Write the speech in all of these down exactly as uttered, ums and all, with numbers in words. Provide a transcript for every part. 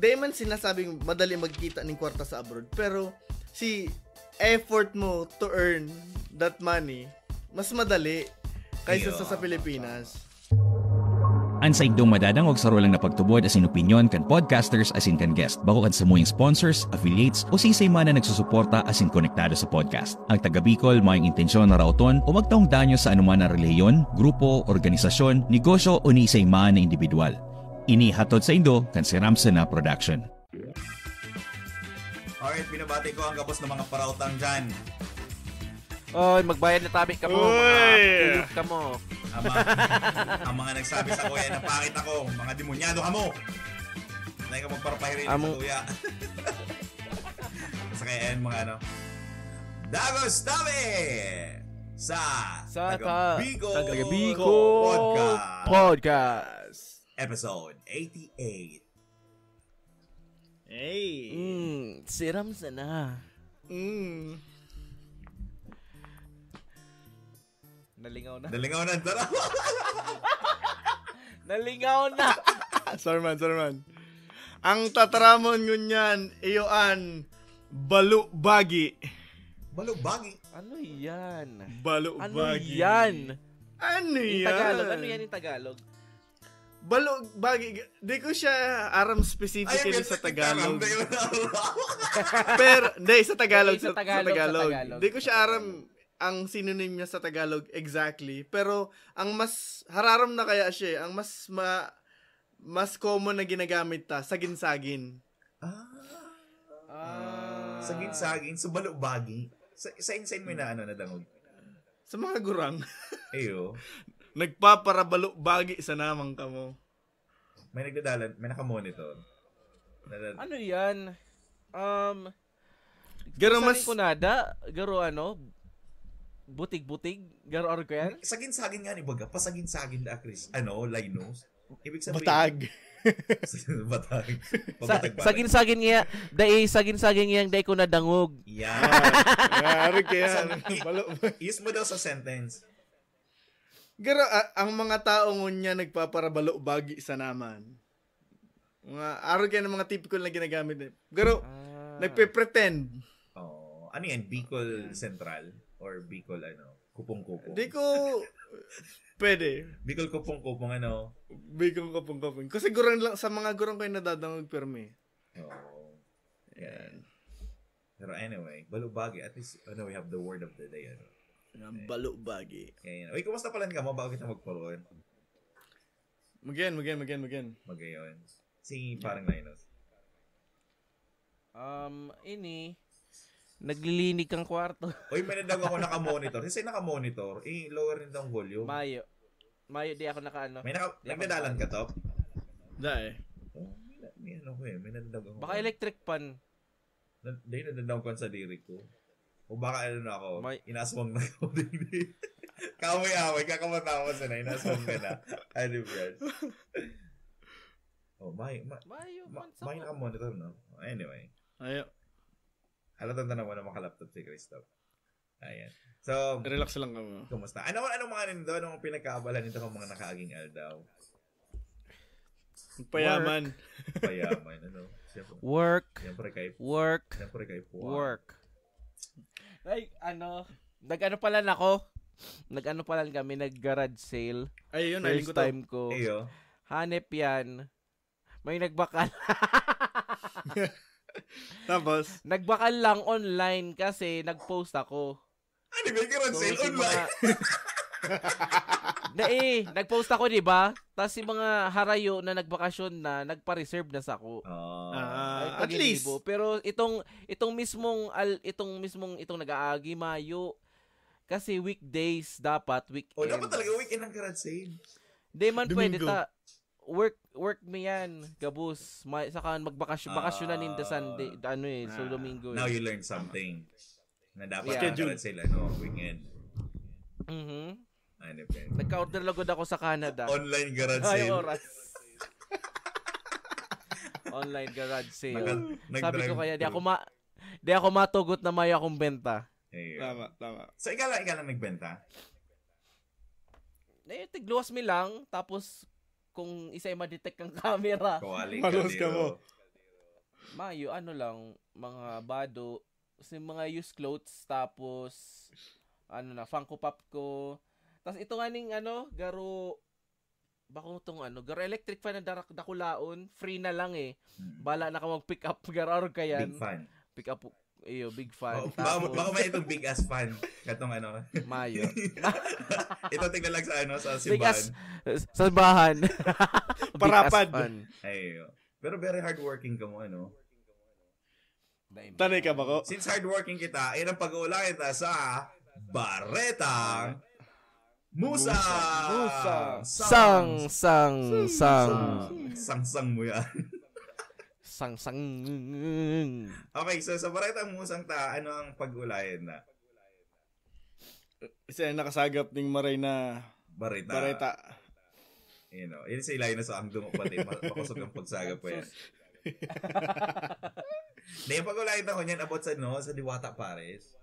Di man sinasabing madali magkita ning kwarta sa abroad, pero si effort mo to earn that money, mas madali kaysa Iyo, sa, sa Pilipinas. An saindong madadangog saro lang na pagtubod asin opinyon kan podcasters asin kan guest, bako kan samuyang sponsors, affiliates, o siisay man na nagsusuporta asin konektado sa podcast. Ang taga Bicol mayong intensyon na raoton o magtaong danyo sa anuman na relihiyon, grupo, organisasyon, negosyo o ni isay man na indibidwal. Ini hatod saindo kan Siram Sana Production. Alright, binabati ko ang gabos na mga parautang dyan. Oy, magbayad na tabi kamo, Oy! mga uyot kamo. Ang mga, ang mga nagsabi sa kuya na pangit ako, mga demonyado kamo. Nay ka magparapahirin sa Amo- kuya. Sa kaya yan, mga ano. Dagos Tabi! Sa, Sa Taga ta- Bicol Taga Bicol Podcast. Podcast. Episode eighty-eight. Hey. Mm, Siram Sana. Mm. Nalingaw na. Nalingaw na, tara. Nalingaw na. Sorry man, sorry man. Ang tataramon ngunyan, iyo an balubagi. Balubagi. Ano yan? Balubagi. Ano yan? Ano Yung yan? Tagalog. Ano yan yung Tagalog? Balubagi. Di ko siya aram specifically Ayun, sa kita Tagalog. lang, tayo na. Pero, hindi, sa Tagalog. Hindi, sa sa, sa Tagalog, sa Tagalog. Tagalog. Di ko siya Sa aram ang synonym niya sa Tagalog exactly. Pero, ang mas, hararam na kaya siya eh. Ang mas, ma, mas common na ginagamit ta, sagin-sagin. Ah. Ah. Sagin-sagin. So, balubagi. Sa, sa insan mo na ano, nadangog. Sa mga gurang. Ayo. Nagpaparabalubagi sa namang kamo. May nagdadalan, may nakamonitor. Nadad- Ano yan? Um, Garo sa mas... ko nada, garo ano, butig-butig, garo arog ko yan? Sagin-sagin nga ni baga, pasagin-sagin da, Chris. Ano, Linus? Ibig sabihin, Batag. Batag. Sa, Pabatag-batag. sagin-sagin nga, dai sagin-sagin nga, dai ko nadangog. Yan. Yari kaya. Sa- Balo. Use mo daw sa sentence. Garo, a- ang mga tao ngunya nagpaparabalo-bagi sa naman. Mga, arog kaya ng mga typical na ginagamit. Eh. Garo, Ah. nagpe-pretend. Oh, ano yan? Bicol Central? Or Bicol ano? Kupong-kupong? Di ko, pwede. Bicol kupong-kupong ano? Bicol kupong-kupong. Kasi gurang lang, sa mga gurang ko yung nadadangog permi. Oo. Yan. Pero anyway, balubagi. At least, ano, we have the word of the day. Ano? Ang balo-bagi. Kaya yun. Uy, kumusta pala ka mo bago kita magpulon? Magayon, magayon, magayon, magayon. Magayon. Si parang Linus. Um, ini, naglilinig kang kwarto. Uy, may nadag ako naka-monitor. Kasi naka-monitor, eh, lower din ang volume. Mayo. Mayo, di ako nakaano. May naka, Di ako nagdadalan ka, Top? Da eh. Oh, may, na- may ano ko eh, may nadadag ako. Baka electric fan. Na, dahil nadadag ko sa diri ko. O baka ano na ako, May- inaswang na ako. Kaway-away, kakamatawa sa na, inaswang ka na. Ano ba yan? Oh, may, ma, Mayo, ma, man sa may naka-monitor, no? Anyway. Ayo. Halata na naman na makalaptop si Christoph. Ayan. So, Relax lang kamo. kumusta? Ano, anong mga nindo? Anong pinagkaabalahan nito kung mga nakaaging aldaw? Payaman. Payaman, ano? Siyempre, Work. siyempre kay, Work. siyempre kay Puwa. Work. Like, ano, nag-ano pala na ako? Nag-ano pala kami, nag-garage sale. Ay, yun, First nalingkot ako. time ko. Iyo. Hanep yan. May nagbakal. Tapos, Nagbakal lang online kasi nag-post ako. Ano ba yung garage So, sale si online? mga- na eh, nag-post ako, di ba? Tapos si mga harayo na nagbakasyon na, nagpa-reserve na sa ako. Oh. ah, Ay, at least, pag-inibo. Pero itong itong mismong al, itong mismong itong nag-aagi mayo kasi weekdays dapat weekend. Oh, dapat talaga weekend ang garage sale. Di man pwede Domingo. ta. Work work mi yan, gabos. May saka magbakasyon bakasyon na ninda Sunday, ano eh, so Ah, Domingo. Now Eh. You learn something. Na dapat Yeah. ang garage sale, ano, weekend. Mhm. Ano ba? Nagka-order lagod ako sa Canada. Online garage Ay, sale. oras. Online garage sale. Nag- Sabi ko kaya di nag-drive-thru. ako ma di ako matugot na mayo akong benta. Ayun. Tama, tama. So, ikaw lang, ikaw lang nagbenta? Eh, tigluwas mi lang, tapos kung isa ay ma-detect ang camera. Kawali Malos di, ka mo. Oh. Mayo, ano lang, mga bado, si mga used clothes, tapos, ano na, Funko Pop ko. Tapos ito nga ning, ano, garo, bako tong ano, garo electric fan na darak dakulaon, free na lang eh. Mm. Bala na ka mag-pick up, garo arog ka yan. Big fan. Pick up, iyo, big fan. Oh, baka, Tapos, baka may itong big ass fan. Katong ano. Mayo. Ito tignan lang sa ano, sa Big ass, simbahan. sa bahan. Big ass Parapad. Fan. Ay, pero very hardworking ka mo, ano? Tanay ka ba ko? Since hardworking kita, ayun ang pag-uulayan ta sa Baretang Musang! Musang. Sang, sang, sang. Sangsang mo yan. Sang, sang. Okay, so sa Baretang Musang ta, ano ang pag-uulayan na? Siya ang nakasagap ning maray na Bareta. Bareta. You know, yun sila yun sa ang dungo pati, ma- makusog ang pagsagap pa yan. Na yung pag-uulayan ta ko niyan about sa, no, sa Diwata Pares.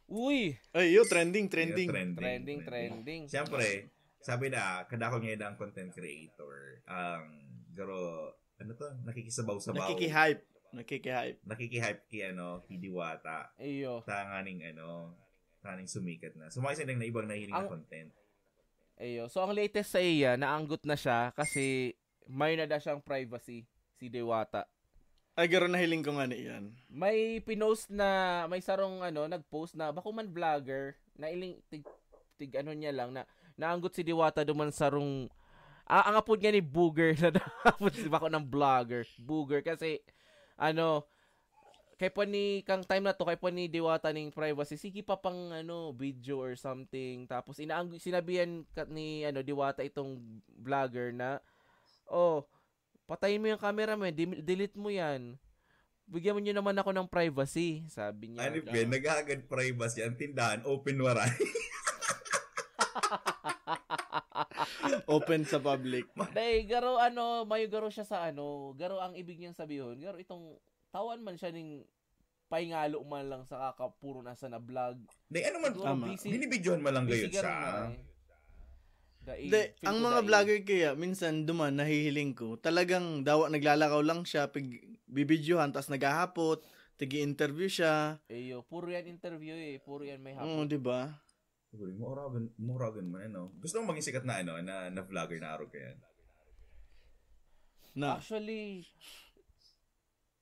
Uy! Ay, yo, trending, trending. Yung Trending, trending. Siyempre, sabi na, kadako niya na ang content creator. Ang, garo, ano to? Nakikisabaw-sabaw. Nakikihype. Nakikihype. Nakikihype ki, ano, ki Diwata. Iyo. Tanganing, ano, tanganing sumikat na. So, mga isa na ibang nahiling na Ang- content. Iyo. So, ang latest sa iya, naanggot na siya kasi may nada siyang privacy, si Dewata. Ay, garo nahiling ko nga ni iyan. May pinost na, may sarong ano, nag-post na, bako man vlogger, na iling, tig, tig ano niya lang, na naanggot si Diwata duman sarong, ah, ang apod niya ni Booger, na apod si bako ng vlogger, Booger, kasi, ano, kay pa ni, kang time na to, kay pa ni Diwata ning privacy, sige pa pang, ano, video or something, tapos inaang, sinabihan ka, ni, ano, Diwata itong vlogger na, oh, patayin mo yung camera mo, di- delete mo yan. Bigyan mo nyo naman ako ng privacy, sabi niya. Ano ba, naghahagad privacy ang tindahan, open waray. Open sa public. Dahil garo ano, mayo garo siya sa ano, garo ang ibig niyang sabihin, garo itong tawan man siya ning pahingalo man lang sa kakapuro na sa na vlog. Di, ano man, Siguro Tama. busy, binibidyohan man lang busy gayon siya. garo na eh. Dai, Hindi, feel ang ko mga dai. Vlogger kaya, minsan duman, nahihiling ko, talagang dawa naglalakaw lang siya, pag bibidyohan, tas naghahapot, tigi-interview siya. Eyo, puro yan interview eh. Puro yan may Oo, hapon. di ba? Siguro, muragan, muragan man, ano. Gusto mo maging sikat na, ano, na, na vlogger na arog ka yan? Na, Actually,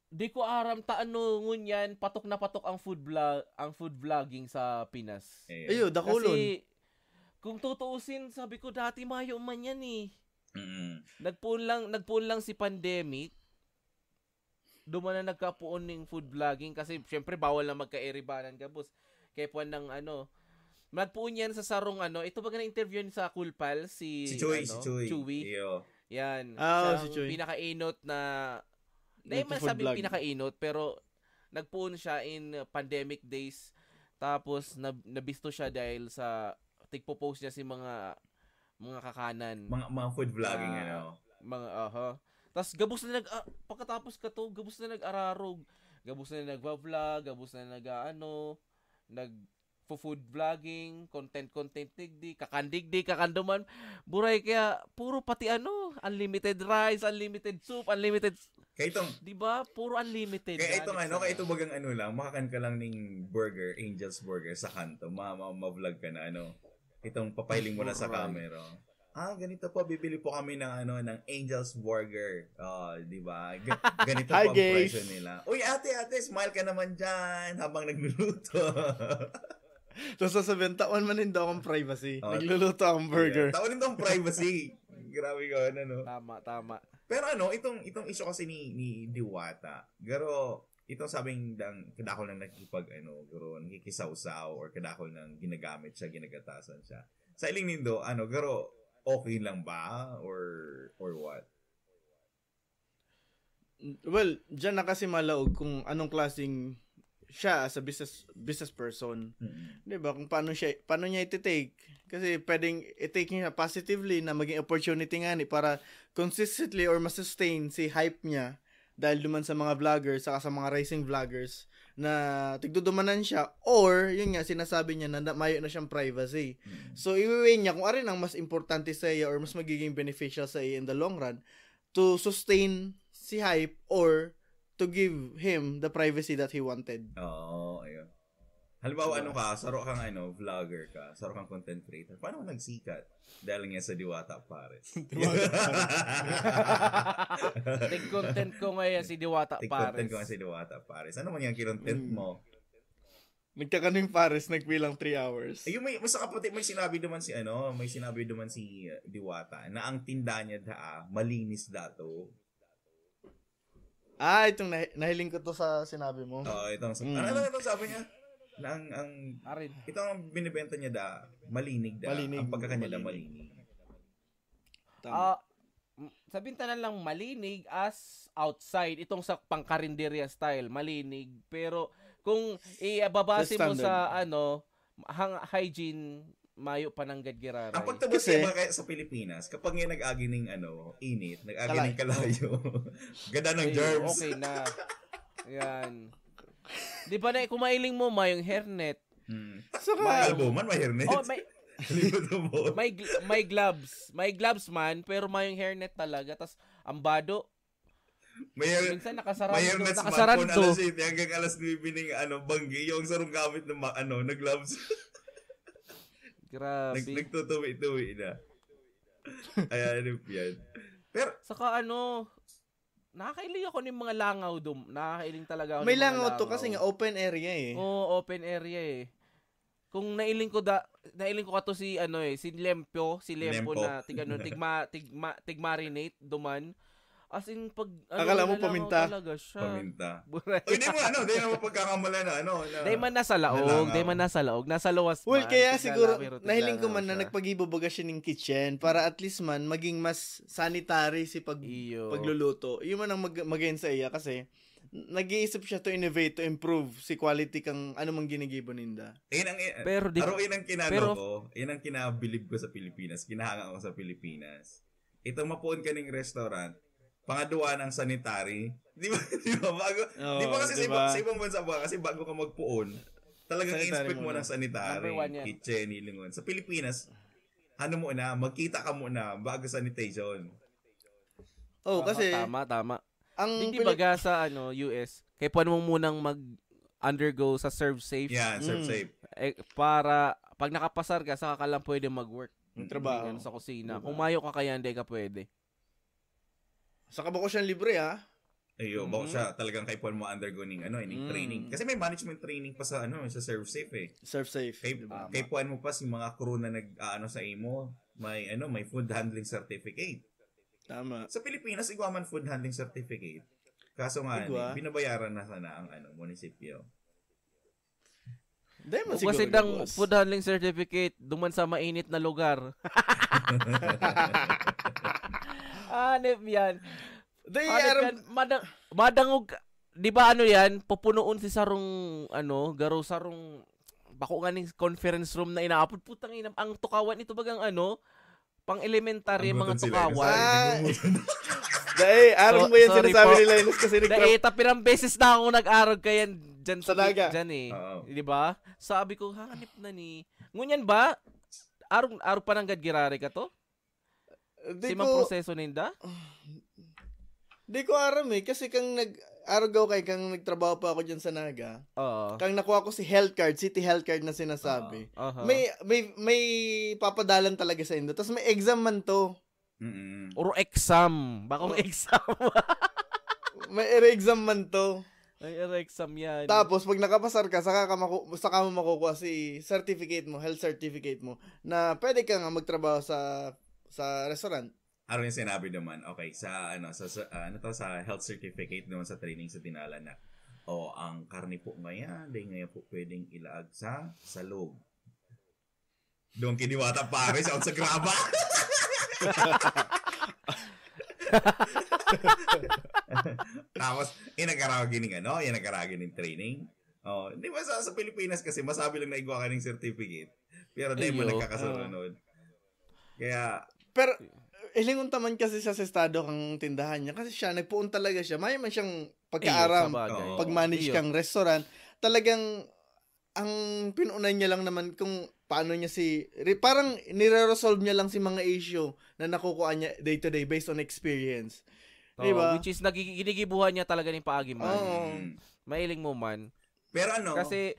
di ko aram ta ano ngunyan, patok na patok ang food vlog, ang food vlogging sa Pinas. Eh, ayo, dakulon. Kasi, kung tutuusin, sabi ko dati mayo man yan eh. Mm-mm. Nagpuon lang, nagpuon lang si pandemic. Duman na nagkapuon ning food vlogging kasi syempre bawal na magkairibanan gabos. Kaya puwan ng ano, nagpuon yan sa sarong ano, ito ba na interview sa Cool Pals, si, Si Chewy, ano, si Chewy. Chewy. Iyo. Yan. Ah, Siya si ang Chewy. pinakainot na, hindi man Nagpo-food sabi vlog. Pinakainot, pero nagpuon siya in uh, pandemic days. Tapos nab- nabisto siya dahil sa tigpo-post niya si mga mga kakanan. Mga, mga food vlogging, Ah, ano. Mga, aha. Tapos gabos na nag, ah, pagkatapos ka to, gabos na nag-ararog. Gabos na nag-vlog, gabos na nag, ano, nag food vlogging, content, content digdi, kakandigdi, kakanduman. Buray kaya, puro pati ano, unlimited rice, unlimited soup, unlimited, Kaya itong, di ba? Puro unlimited. kaya itong Ganit ano, sa- kaya itong bagang ano lang, makakan ka lang ning burger, Angel's Burger sa kanto, ma, ma, ma-vlog ka na, ano. Itong papahiling mo na sa Burger. Camera. Ah, ganito po, bibili po kami ng ano, ng Angel's Burger. Oh, di ba? Ga- ganito Hi, po ang guys. presyo nila. Uy, ate, ate, smile ka naman dyan habang nagluluto. Tapos sasabihin, tawan man nindo akong privacy. Oh. Nagluluto akong burger. Yeah. Tawan nitong privacy. Grabe ko, ano, no? Tama, tama. Pero ano, itong itong issue kasi ni ni Diwata, garo itong sabing dang kadakol na nakikipag ano, garo nakikisawsaw or kadakol nang ginagamit siya, ginagatasan siya. Sa iling nindo, ano, garo okay lang ba or or what? Well, diyan na kasi malaog kung anong klaseng siya as a business business person. Mm. 'Di ba? Kung paano siya paano niya iti-take. Kasi pwedeng i-take niya positively na maging opportunity nga ni para consistently or ma-sustain si hype niya dahil duman sa mga vloggers saka sa mga rising vloggers na tigdudumanan siya or yun nga sinasabi niya na, na mayo na siyang privacy. Mm. So iwi-weigh niya kung alin ang mas importante sa iya or mas magiging beneficial sa iya in the long run to sustain si hype or to give him the privacy that he wanted. Oo, ayun. Halimbawa, ano ka, saro kang ano, vlogger ka, saro kang content creator. Paano ka nagsikat? Dahil nga sa Diwata Pares. Tig-content ko ngayon si Diwata Tig-content Pares. ko nga si Diwata Pares. Ano man yung kinontent Mm. mo? Nagkakaning Pares, nagbilang three hours. Ayun, may, mas kapatid, may sinabi naman si ano, may sinabi naman si uh, Diwata na ang tinda niya daa, malinis dato. Ah, itong nah- nahiling ko to sa sinabi mo. Oo, itong sa, Mm. ano lang itong sabi niya? Na ang, ang Arin. ito ang binibenta niya da, malinig da. Malinig, Ang pagkakanya da, malinig. malinig. Tama. Ah, m- sabihin ta na lang malinig as outside, itong sa pangkarinderya style, malinig. Pero kung ibabase Sa mo sa standard. ano, hang hygiene, mayo pa nanggad giraray. Ang pagtubos Kasi- niya ba kaya sa Pilipinas, kapag nga nag-agi ning ano, init, nag-agi Kalay. ning kalayo, gada ng Ay, germs. Okay na. Yan. Di ba na, kung mailing mo, mayong hairnet. Hmm. Saka, Mga albuman, may hairnet. Oh, may, Libot mo. may, gl- may gloves. May gloves man, pero mayong hairnet talaga. Tas, ang bado, May hair, minsan nakasarado. may hairnet Nakasarado. smartphone alas siyete hanggang alas nuebe ning ano, banggi. Yung sarong gamit ng ma- ano, na gloves. Nag, Grabe. Nagtutuwi-tuwi na. Ayan, ano yan. Pero, Saka ano, nakakailing ako ng mga langaw dum. Nakakailing talaga ako May ng mga langaw to kasi nga open area eh. Oo, open area eh. Kung nailing ko da, nailing ko kato si ano eh, si Lempo, si Lempo, Lempo. na tig ano, tigma, tigma, tigmarinate duman. As in pag ano, Akala mo nilalangaw paminta? Talaga siya. Paminta. Buray. O, hindi mo ano, hindi mo pagkakamali na ano. Na, Dahil man nasa laog, nalangaw. dahil man nasa laog, nasa lawas Well, man, kaya tigla- siguro, pero nahiling ko tiglangaw man na siya. nagpagibo baga siya ning kitchen para at least man, maging mas sanitary si pag, Iyo. pagluluto. Yun man ang mag, magayon sa iya kasi nag-iisip siya to innovate, to improve si quality kang ano mang ginigibo ninda. Yun ang, Pero di- araw yun ang kinano pero- ko, yun ang kinabilib ko sa Pilipinas, kinahanga ko sa Pilipinas. Ito mapuon ka ning restaurant, pangadwa ng sanitary. Di ba? Di ba? Bago, Oo, di ba kasi sa, di iba, ba? Sa ibang bansa ba, kasi bago ka magpuon, talagang Sanitary inspect mo muna. Ng sanitary, Number one yan. Kitchen, hilingon. Sa Pilipinas, ano muna, magkita ka muna bago sanitation. Oh, Tama, kasi tama, tama. ang Hindi Pili- baga sa ano, U S, kaya pwede mo munang mag-undergo sa serve safe. Yeah, serve Mm. safe. Eh, para pag nakapasar ka, saka ka lang pwede mag-work. Ang trabaho. Ano, sa kusina. Diba? Kung mayo ka kaya, hindi ka pwede. Saka bako siyang libre ha. Ayo, bako Mhm. siya talagang kaipuan mo undergo ning ano, ning Mm. training. Kasi may management training pa sa ano, sa serve safe eh. Serve safe. Kay, Diba? Kaipuan mo pa si mga crew na nag-aano sa imo, may ano, may food handling certificate. Tama. Sa Pilipinas, igwa man food handling certificate. Kaso nga, Igwa? eh, binabayaran na sana ang ano, munisipyo. Dahil man O kasi siguro dang gabos. Food handling certificate, duman sa mainit na lugar. Anip yan. Dahil Anip aram, yan. Madang, madangog, ka- di ba ano yan? Pupunuon si sarong, ano, garo sarong, bako nga ning conference room na inaapod. Putang ina, ang tukawan ito bagang ano, pang elementary, mga Anggutan sila, tukawan. kasi Ah. tingnan mo. Dahil, aram So- mo yan sorry sinasabi po. Ni Linus kasi nagtra- Dahil tapirang beses na ako nag-arog kayan dyan sa Sa Naga. Dyan eh. Oo. Di ba? Sabi ko, hanip na ni. Ngunyan ba? Arog, arog pa nanggad girare ka to? Di Si mang ko, proseso ninda? di ko aram eh. Kasi kang nag, arog ako kay kang nagtrabaho pa ako dyan sa Naga. Oo. Kang nakuha ko si health card, city health card na sinasabi. Aha. May, may, may papadalan talaga sa indo. Tapos may exam man to. Mm-mm. Or exam. Bakong exam. May exam man to. Ay, or exam yan. Tapos pag nakapasar ka, saka ka maku- saka mo makukuha si certificate mo, health certificate mo na pwede ka nga magtrabaho sa sa restaurant. Ano yung sinabi naman? Okay, sa ano sa, sa ano to sa health certificate naman sa training sa Dinala na, o ang karne po ngayon, dahil ngayon po pwedeng ilaag sa salog. Doon kiniwata pare sa sa graba. Tapos, eh, nagkaragi ng ano, yung nagkaragi ng training. Oh, di ba sa, sa Pilipinas kasi masabi lang na igwa ka ng certificate. Pero di mo Iyo. Nagkakasunod. Kaya, Pero ilingon ta man kasi siya sa estado kang tindahan niya kasi siya nagpuon talaga siya. May man siyang pagkaaram, Iyo, sabagay. Oo. pag-manage Iyo. Kang restaurant. Talagang ang pinuunan niya lang naman kung paano niya si re- parang nire-resolve niya lang si mga issue na nakukuha niya day to day based on experience. Di ba? Which is, nagigi- ginigibuhan niya talaga ning paagi man. Oo. Mm. Mailing mo man. Pero ano, Kasi,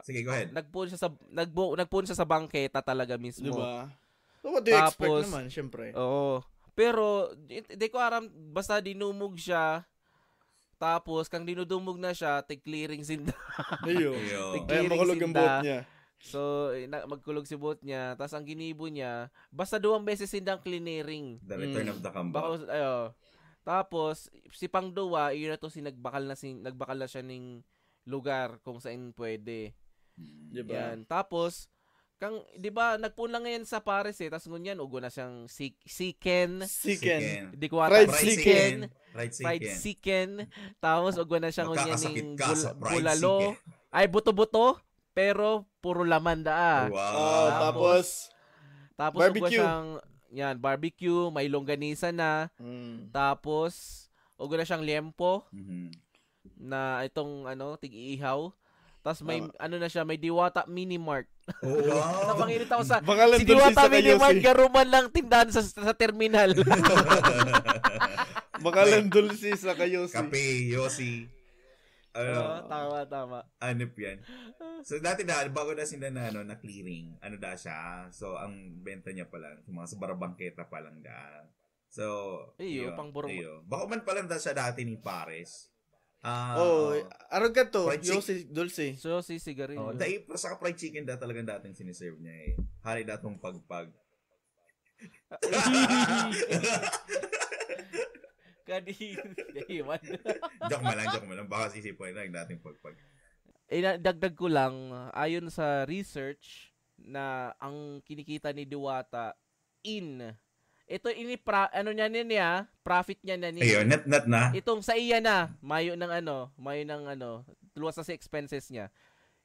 sige, go ahead. nagpuon siya sa nagbu, nagpuon siya sa bangketa talaga mismo. Di ba? So, what do you expect Tapos- naman, syempre? Oo. Pero di, di ko aram, basta dinumog siya. Tapos kang dinudumog na siya, tig-clearing sinda. Iyo. Yo. Tig- Kaya Clearing makulog ang sinda. buhok niya. So, eh, na, magkulog si buhot niya, tapos ang ginibo niya, basta duwang beses sindang clearing. The return Mm. of the kambot. Bako, ayo. Tapos si pangduwa, yun na to si nagbakal na si nagbakal na siya ning lugar kung saan pwede. Di ba? Yan. Tapos kang, 'di ba, nagpuon lang ngayon sa Paris eh, tapos ngunyan ugwa na siyang si, siken. Siken. Di ko ata Fried siken. siken. Fried Fried siken. Siken. Tapos ugwa na siya ngunyan Magkakasakit ning ka sa bul- fried bulalo. siken. Ay, buto-buto, pero puro laman daa. Wow. Oh, tapos, Tapos ugwa Barbecue. siyang, yan, barbecue, may longganisa na. mm, Tapos ugwa na siyang liempo Mhm. na itong ano, tig-iihaw. Tapos may Tama. ano na siya, may Diwata Mini Mart. Oh, wow. Napangirit ako sa Bakalan si Diwata dulce sa Mini Mart kayosi. Garuman lang tindahan sa, sa terminal. Bakalan dulce sa kayosi. Kape, yosi. Ano, Oo, tama, tama. Anip yan. So, dati na, bago na sinda na, ano, na clearing, ano da siya. So, ang benta niya pa lang, sa mga sa barabangketa pa lang da. So, Iyo, iyo, pang burma. Iyo. Bako man pa lang da siya dati ni Pares. Ah, Oh, arog ka to, Fried chick- yosi, dulce. So, si sigarilyo. Oh, dai, pero sa fried chicken da talagang dating siniserve niya eh. Hali datong pagpag. Kadi, kadi man. Joke mo lang, joke mo lang. Baka sisipoy na yung dating pagpag. Eh, na- dagdag ko lang, ayon sa research na ang kinikita ni Diwata in, ito ini pra, ano niya niya, profit niya na niya. Ayun, net, net na. Itong sa iya na, mayo ng ano, mayo ng ano, luwas na si expenses niya.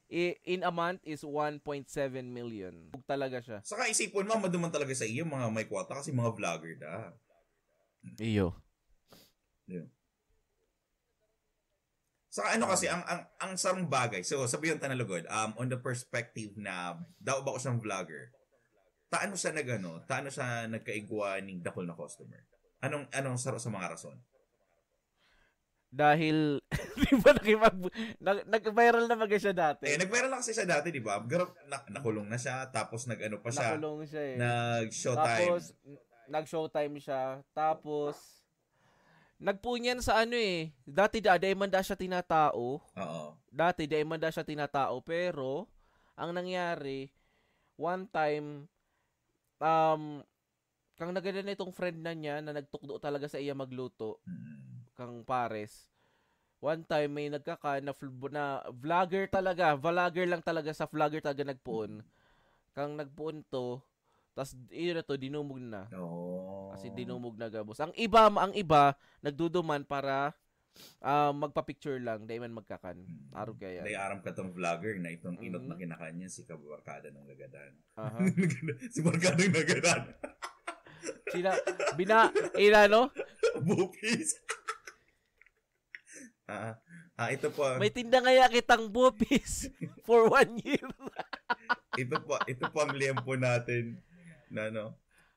I, in a month is one point seven million. Talaga siya. Saka isipon mo, maduman talaga sa iyo, mga may kwata kasi mga vlogger da. Iyo. Sa ano kasi, ang, ang, ang sarong bagay, so sabihin ta na lugod, um, on the perspective na daw ba ko siyang vlogger, taano siya nag ano, taano siya nagkaigwa ning dakul na customer? Anong, anong saro sa mga rason? Dahil, di ba nakipag, nag, nag-viral na baga siya dati? Eh, nag-viral na kasi siya dati, di ba? Pero na, nakulong na siya, tapos nag-ano pa siya, Nakulong siya eh. Nag-showtime. Tapos, n- nag-showtime siya. Tapos, nagpuon yan sa ano eh. Dati da, dai man da siya tinatao. Oo. Dati, dai man da siya tinatao. Pero, ang nangyari, one time, um, kang nagadan na itong friend na niya na nagtukdo talaga sa iya magluto, Mm. kang Pares. One time, may nagkakan na, fl- na vlogger talaga, vlogger lang talaga, sa vlogger talaga nagpuon. Kang nagpuon to, tas yun na to, dinumog na. Oo. Kasi dinumog na gabos. Ang iba, ang iba, nagduduman para ah, magpa-picture lang, dai man magkakan. Mm. Arog kaya. Dai aram ka tong vlogger na itong inot Mhm. na kinakain niya, si kabarkada ng nagadan. Aha. Si barkada ng nagadan. Sila, bina, ila, no? Bupis. Ah, ah, ito po. May tinda ngaya kitang bupis for one year. Ito po, ito po ang liempo natin. Na ano.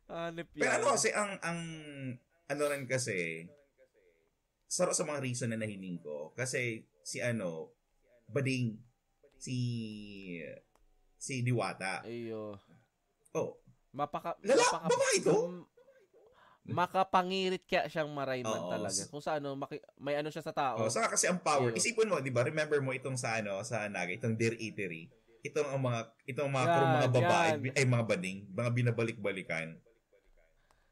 Hanip Pero yan. ano kasi ang, ang ano rin kasi, saro sa mga reason na nahiling ko, kasi si ano, bading, si, si Diwata. Iyo. Oh, Mapaka, Lala-, mapaka- babae to? m- makapangirit kaya siyang maray man Oo, talaga. s- Kung sa ano, maki, may ano siya sa tao. oh, saka kasi ang power. Iyo. Isipin mo, di ba? Remember mo itong sa ano, sa Naga, itong Dear Eatery. Itong ang mga, itong mga, Yan, mga babae, yan. bi- ay mga bading, mga binabalik-balikan.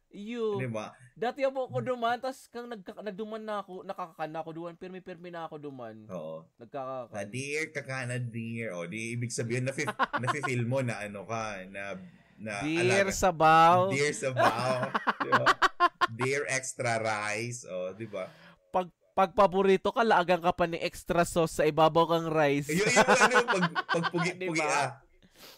Iyo. Di ba? Dati ako ko duman, tas kang nagka, nagduman na ako, nakakakan na ako duman, pirmi-pirmi na ako duman. Oo. Nagkakakan. Na dear, kakana dear. O, di ibig sabihin, nafe, nafe-feel mo na ano ka, na, na Dear alaga. Sabaw. Dear Sabaw. Di ba? Dear extra rice. O, di ba? Pag, pag paborito ka, laagan ka pa ni extra sauce sa ibabaw kang rice. Yung, yung ano, pag, pag pugi-pugi Di ba? ah.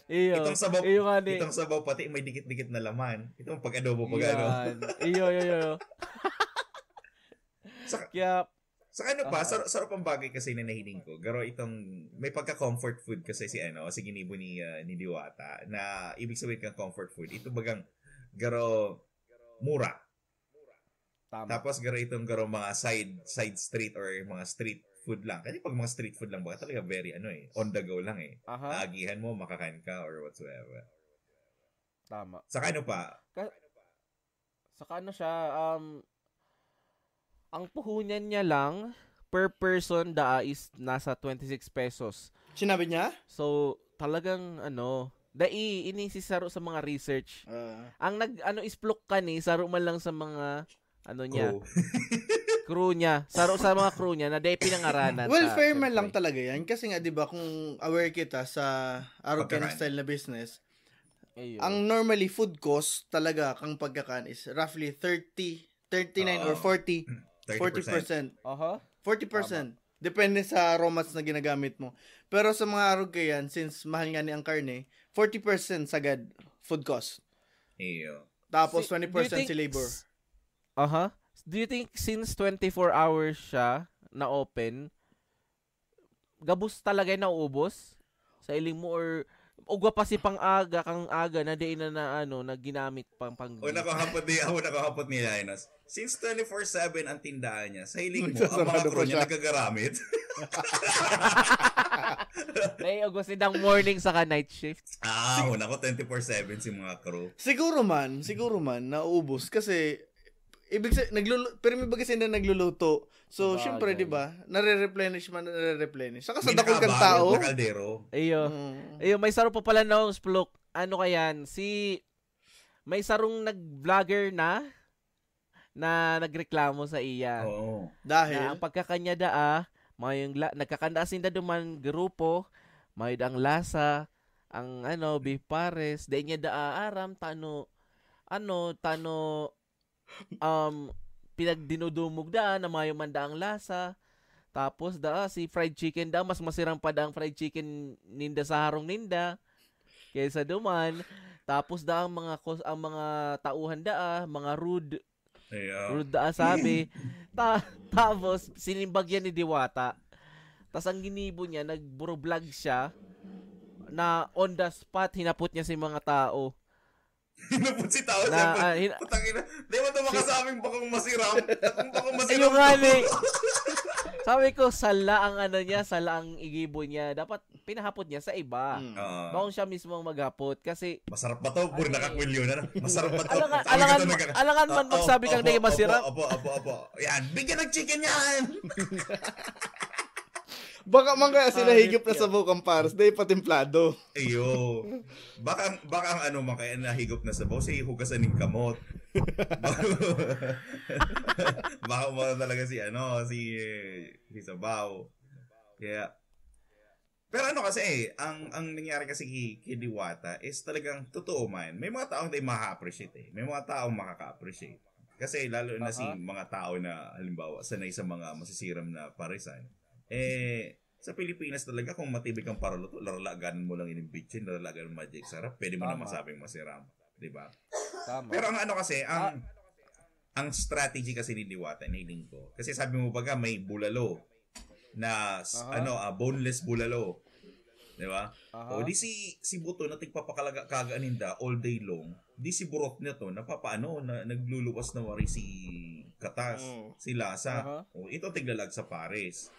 Iyo. Itong sabaw, Iyo nga ni. Itong sabaw pati may dikit-dikit na laman. Itong pag-adobo, pag ano. Yan. Iyo, iyo, iyo. Sa, Kaya, sa ano pa, Ah. sa, sa pang bagay kasi na nahiling ko, garo itong may pagka-comfort food kasi si ano, si ginibo ni, ah, ni Diwata, na ibig sabihin kang comfort food, ito bagang garo mura. Tama. Tapos garo itong garo mga side side street or mga street food lang. Kasi pag mga street food lang, baka talaga very ano eh, on the go lang eh. Aha. Agihan mo, makakain ka or whatsoever. Tama. Saka ano pa? Saka ano siya, um, ang puhunan niya lang per person daa is nasa twenty-six pesos. Sinabi niya? So, talagang ano, dai ini si saro sa mga research. Ah. Ang nag ano isplok ka ni saro man lang sa mga ano niya, Crew. Crew niya, saro sa mga crew niya na dai pinangaranan. Well, ta, fair man syempre. Lang talaga yan kasi nga 'di ba kung aware kita sa Arucan Pagkakan. Style na business, Ayun. Ang normally food cost talaga kang pagkakan is roughly thirty, thirty-nine or Oo. forty, Thirty forty percent. percent. Aha. Forty percent. Depende sa raw mats na ginagamit mo. Pero sa mga arog kayan, since mahal nga ni ang karne, forty percent sagad food cost. Iyo. Tapos Si- do you twenty percent think si labor. s- Aha. Do you think since twenty-four hours siya na open, gabos talaga yung nauubos? Sa iling mo or ugwa pa si pang aga, kang aga na di na, na ano, na ginamit pang pang O nakahapot ni, o nakahapot ni Linus. Since twenty-four seven ang tindahan niya, sa hiling mo, ang Nagsasarado mga crew pa niya siya. Nagagaramit. May ugos nindang morning saka night shift. Ah, una ko twenty-four seven si mga crew. Siguro man, siguro man, nauubos kasi ibig sa naglulu pero may baga sila nagluluto. So, Sabagay. Syempre, 'di ba? Nare-replenish man, nare-replenish. Saka sa May dakol kang nakaabang tao. na kaldero. Iyo. Mm. Iyo, may saro pa pala na akong splok. Ano kayan? Si may sarong nag-vlogger na na nagreklamo sa iya. Oo. Na Dahil ang pagkakanya daa, mayong la, nagkakanda sinda duman grupo, mayod ang lasa, ang ano, beef pares, dai niya daa aram tano ano, tano um pinagdinudumog daa na mayo man daa ang lasa. Tapos daa si fried chicken daa mas masiram pa daa ang fried chicken ninda sa harong ninda kaysa duman. Tapos daa ang mga kus- ang mga tauhan daa, mga rude, Yeah. rude daa sabi. Ta- tapos sinimbag yan ni Diwata. Tas ang ginibo niya, nagburoblog siya na on the spot, hinapot niya si mga tao. Hinapot si tao Na, sa ah, hin- Putang ina. Di ba ito Si- makasabing bakong masiram? Bakong masiram. Ayun nga ni. Sabi ko, sala ang ano niya, sala ang igibo niya. Dapat pinahapot niya sa iba. Mm. Oo. Bakong siya mismo ang maghapot kasi Masarap ba to? Puro Ay. nakakwilyo na. Masarap ba to? Alangan, Sabi alangan, ko talaga, alangan man "Oo, magsabi kang opo, dahil masira." Opo, opo, opo, opo. Yan, bigyan ng chicken yan! Baka man kaya sila Ah, higop na yun. Sabaw kang pares, dahil patimpla do. Iyo. Baka, ang- baka ang ano man kaya nahigop na sabaw, si hugasan ng kamot. Baka mo talaga si ano, si, si Sabaw. Kaya, pero ano kasi, ang, ang nangyari kasi kay, kay Diwata is talagang totoo man. May mga taong hindi makaka-appreciate eh. May mga taong makaka-appreciate. Kasi lalo na si Aha. mga tao na, halimbawa, sanay sa mga masisiram na parisan. Eh, sa Pilipinas talaga, kung matibig kang paruluto, laralagan mo lang yung bitchin, laralagan mo magic sarap, pwede mo na Tama. masabing masiram. Di ba? Tama. Pero ang ano kasi, ang ang strategy kasi ni Diwata, niling ko. Kasi sabi mo baga may bulalo na s- Aha. ano, ah, boneless bulalo. Di ba? Aha. O di si si Buto na tigpapakalaga-kaga ninda all day long. Di si Burot na to, napapaano, na, nagluluwas na wari si Katas, Mm. si Lasa. Aha. O ito tiglalag sa pares.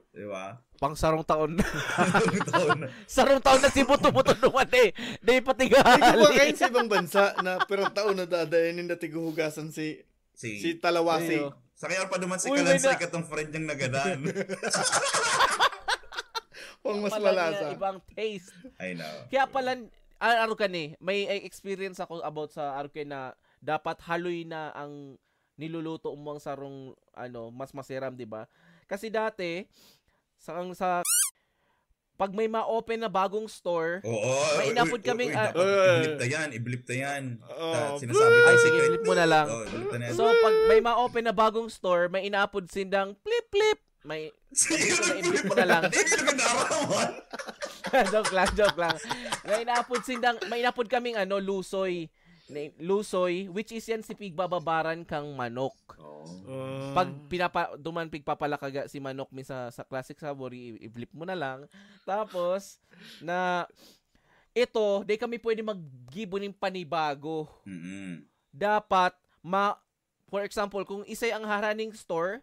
Di ba? Pang sarong taon. Ang taon na. Sarong taon na si Buto-Buto naman eh. Di pati Hindi ko ba gali. kayo sa ibang bansa na pirang taon na dadayan yung natiguhugasan si, Si, si Talawasi? Ayo. sa kaya pa duman si Uy, Kalansa may na- ikatong friend niyang nagadan. Pang mas Pala niya, malasa. Ibang taste. I know. Kaya pala, ah, ano ka ni, may experience ako about sa Aruke na dapat haloy na ang niluluto mo ang sarong ano, mas masiram, di ba? Kasi dati, sa ang sa pag may ma-open na bagong store, Oo. May Uy, inapod uy, kaming, uy, ah, dapat i-blip na yan. I-blip na yan. Oo. Ta- sinasabi ko Ay, yung sige, secret. i-blip mo na lang. Oh, i-blip na yan. So, pag may ma-open na bagong store, may inaapod sindang plip-plip. May Sige, i-blip mo na lang. Hindi ko nagarawan. Joke lang, joke lang. May inaapod sindang, may inaapod kaming ano, lusoy. Ni- Lusoy, which is yan si pigbababaran kang manok. Oo. Ah. Pag pinapa duman pigpapalakaga si manok mi sa, sa classic sabor, i- i-blip mo na lang. Tapos, na ito, di kami pwede maggibo ning panibago. Mm-mm. Dapat ma for example, kung isay ang haraning store,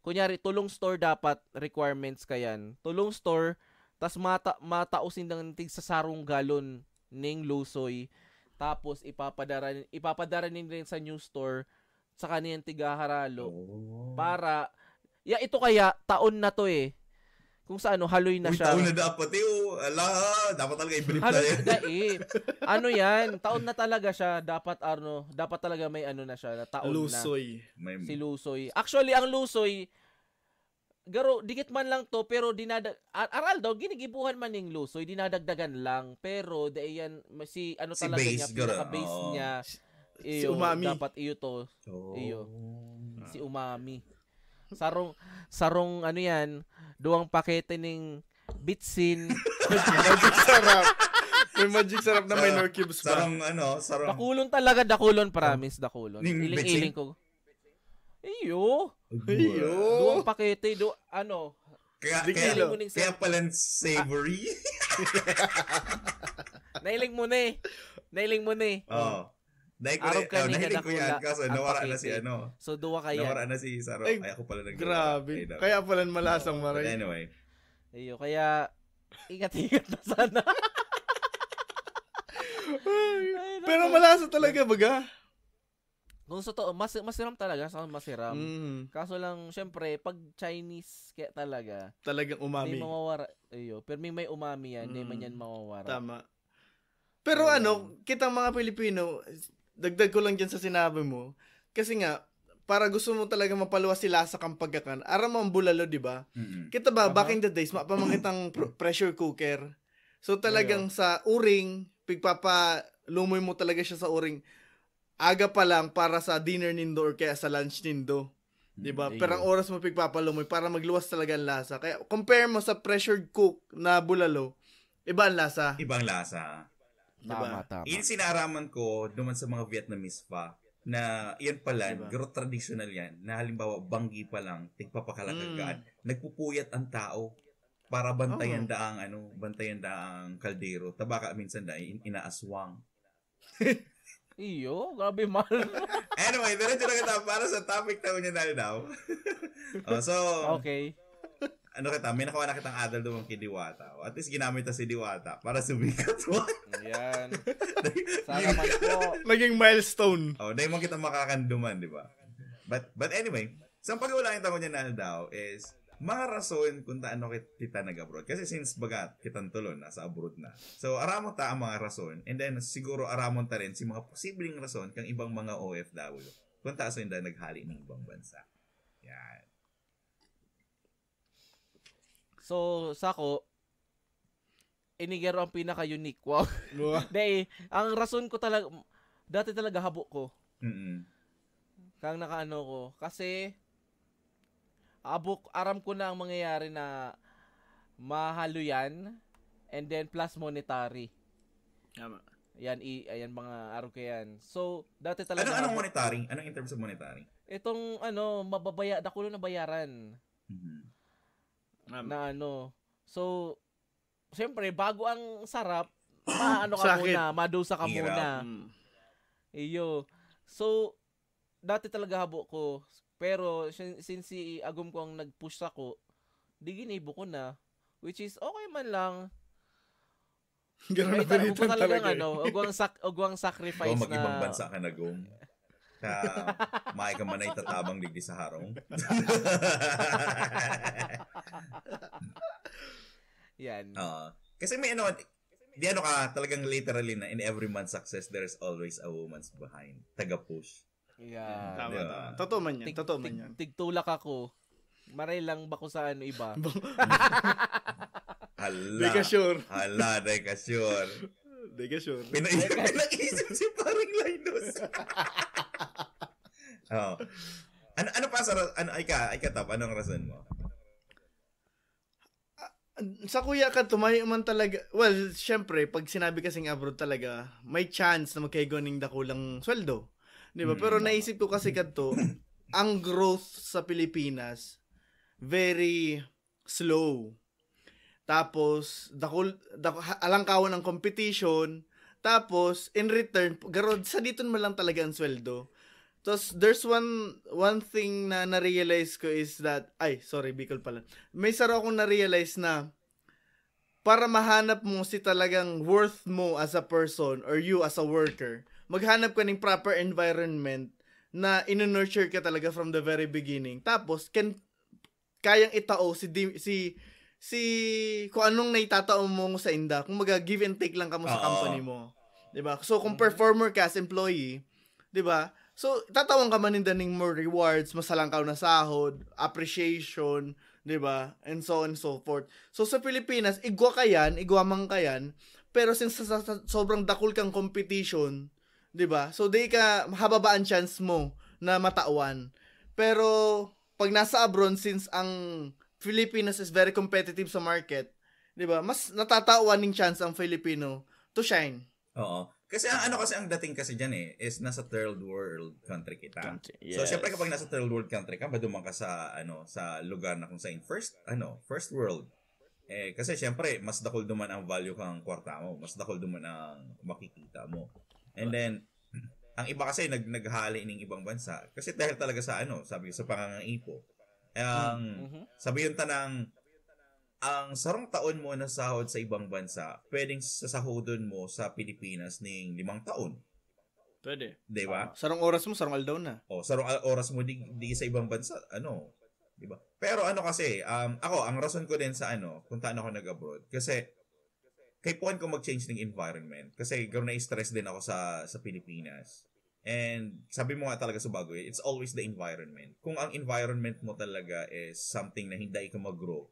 kunyari, tulong store dapat requirements kayan. Tulong store, tas mata, matao sindang tig sa sarong galon ning lusoy. Tapos, ipapadara, ipapadara nin rin sa new store, sa kaniyang tigaharalo. Oh. Para, ya, ito kaya, taon na to eh. Kung sa ano, haloy na Uy, siya. Taon na dapat eh. Oh, ala, dapat talaga i-brief na Haloy yan. na eh. Ano yan? Taon na talaga siya. Dapat ano, dapat talaga may ano na siya, na taon na. Lusoy. May, Si Lusoy. Actually, ang Lusoy, garo, dikit man lang to, pero dinadag... Ar- aral daw, ginigibuhan man ning Lusoy, dinadagdagan lang. Pero, dahil yan, si ano Si talaga base, niya, garo, pinaka-base oo. niya, Si iyo, umami. Dapat iyo to. oh. Iyo. Si umami. Sarong, sarong ano yan, duwang pakete ning bitsin. Magic Sarap. May Magic Sarap na may Sarap. Knorr cubes pa. Sarong ano, sarong... Dakulon talaga, dakulon, promise, dakulon. Ning Iling-iling bitsin? ko. Iyo. Iyo. Duwang pakete, do, ano, Kaya, Di kaya, kilo. Iling mo ning kaya pala savory. Nailing mo na eh. Nailing mo na eh. Oh. Dahil ko, Arog oh, ka ni nahiling ko yan, kadakula kaso ang nawara na si pakete. ano. So, duwa kaya. Nawara na si Saro. Ay, Ay, ako pala nag- Grabe. Ay, daw. Kaya pala malasang But maray. Anyway. Iyo, kaya ingat-ingat na sana. Ay, Pero nako. Malasa talaga, baga. Kung sa totoo, mas, masiram talaga, sa masiram. Mm, Kaso lang, syempre, pag Chinese kaya talaga, talagang may umami. mawawara. Iyo, pero may, may umami yan, hindi man Mm. yan mawawara. Tama. Pero Ayan. Ano, kitang mga Pilipino, dagdag ko lang dyan sa sinabi mo, kasi nga, para gusto mo talaga mapaluwas si lasa kang pagkakan, aram mo ang bulalo, di ba? Mm-mm. Kita ba, Aha. Back in the days, mapamangit ang pr- pressure cooker. So talagang sa uring, pigpapalumoy mo talaga siya sa uring. Aga pa lang para sa dinner nindo or kaya sa lunch nindo. Di ba? Mm, Pero ang iyo. Oras mo pigpapalumoy para magluwas talaga ang lasa. Kaya compare mo sa pressured cook na bulalo, iba ang lasa. Ibang lasa. Tama, tama. Yun sinaraman ko duman sa mga Vietnamese pa na yan pala, Diba? Pero traditional yan, na halimbawa, banggi pa lang, tigpapakalakagaan, Mm. nagpupuyat ang tao para bantayan Oo. daang ano, bantayan daang kaldero. Tabaka minsan da in- inaaswang. Iyo, grabe man. Anyway, diretso na kita para sa topic na unya na daw. Oh, so, Okay. Ano kita, may nakuha na kitang adal duman ki Diwata. At least ginamit ta si Diwata para sumikat mo. Yan. Salamat po. Naging milestone. Oh, dahil mo kita makakanduman, di ba? But but anyway, sa pag-uulayan ta ngunyan na aldaw is mga rason kung taano kit- kita nag-abroad. Kasi since bagat kitang tulon nasa abroad na. So, aramon ta ang mga rason, and then siguro aramon ta rin si mga posibleng rason kang ibang mga O F W kung taas yung naghali ng ibang bansa. Yan. So, sako, ini garo ang pinaka-unique. Wow. Wow. Dahil, ang rason ko talaga, dati talaga habo ko. Mm-mm. Kang nakaano ko. Kasi, abok, aram ko na ang mangyayari na mahalo yan, and then plus monetary. Tama. Yan, i, ayan mga arog ko yan. So, dati talaga Anong, anong habo ko. Monetary? Anong in terms of monetary? Itong, ano, mababaya, dakulo na bayaran. Mhm. Tama. Na ano. So, siyempre, bago ang sarap, maano ka Sakit. muna, madusa ka Hirap. muna. Mm. Iyo. So, dati talaga habo ko. Pero, sin- since si agom ko ang nag-push sako, di ginibo ko na. Which is, okay man lang. Ganun May na talaga, pilitan talagang talaga eh. ano, ugwang, sak- ugwang Go, sacrifice mag-ibang na. Bansa ka na, Gom. Sa, may ka man ay tatabang digdi sa harong. Yan. Oo. Kasi may ano, di ano ka, talagang literally na in every man's success, there's always a woman's behind. Taga-push. Yan. Tama, Diba? tama. Totoo man yan. Tig- Totoo man tig- yan. Tigtulak ako. Maray lang bako sa ano iba. Hala. Di ka sure. Hala, di ka sure. Di ka sure. Pinaisip, pinaisip si paring Linus. Oh. Ano, ano pa sa ra- ano, ay ka, ay ka, Tap, anong rason mo? Sa kuya ka, tumayo man talaga. Well, syempre, pag sinabi kasing abroad talaga, may chance na magkaigo ning dakulang sweldo. Di ba? Mm, Pero tama. Naisip ko kasi kadto, ang growth sa Pilipinas, very slow. Tapos, dakul, dakul, alangkawan ang competition. Tapos, in return, garod, saditon man lang talaga ang sweldo. Tapos, there's one one thing na na-realize ko is that, ay, sorry, Bicol pala. May saro akong na-realize na para mahanap mo si talagang worth mo as a person or you as a worker, maghanap ka ng proper environment na ino-nurture ka talaga from the very beginning. Tapos, can, kayang itao si, di- si, si, kung anong naitatao mo sa inda. Kung maga give and take lang kamo sa Oo. company mo. 'Di ba? So, kung performer ka as employee, 'di ba? So, tatawan ka man ninda ning more rewards, mas halangkaw na sahod, appreciation, 'di ba? And so on and so forth. So, sa Pilipinas, igwa ka yan, igwa man ka yan, pero since sa, sa- sobrang dakul kang competition, 'di ba? So, di ka, hababa ang chance mo na matawan. Pero, pag nasa abroad, since ang Filipinas is very competitive sa market, 'di ba? Mas natatawan ning chance ang Filipino to shine. Oo. Kasi ang ano kasi ang dating kasi diyan eh is nasa third world country kita. Country, So syempre yes. kapag nasa third world country ka, maduman ka sa ano sa lugar na kung saan first ano, first world. Eh kasi syempre mas dakul duman ang value kang kwarta mo, mas dakul duman ang makikita mo. And then ang iba kasi nag naghali ning ibang bansa kasi dahil talaga sa ano, sabi ko sa pangangaipo. Ang Mhm. sabihin ta ng ang sarong taon mo na sahod sa ibang bansa, pwedeng sasahodon mo sa Pilipinas ning limang taon. Pwede. Di ba? Sarong oras mo, sarong aldaw na. O, sarong al- oras mo di, di sa ibang bansa, ano, di ba? Pero ano kasi, um, ako, ang rason ko din sa ano, kung taan ako nag-abroad, kasi kaipuhan ko mag-change ng environment. Kasi garo na-stress din ako sa sa Pilipinas. And sabi mo nga talaga sa bago, it's always the environment. Kung ang environment mo talaga is something na hindi ka mag-grow,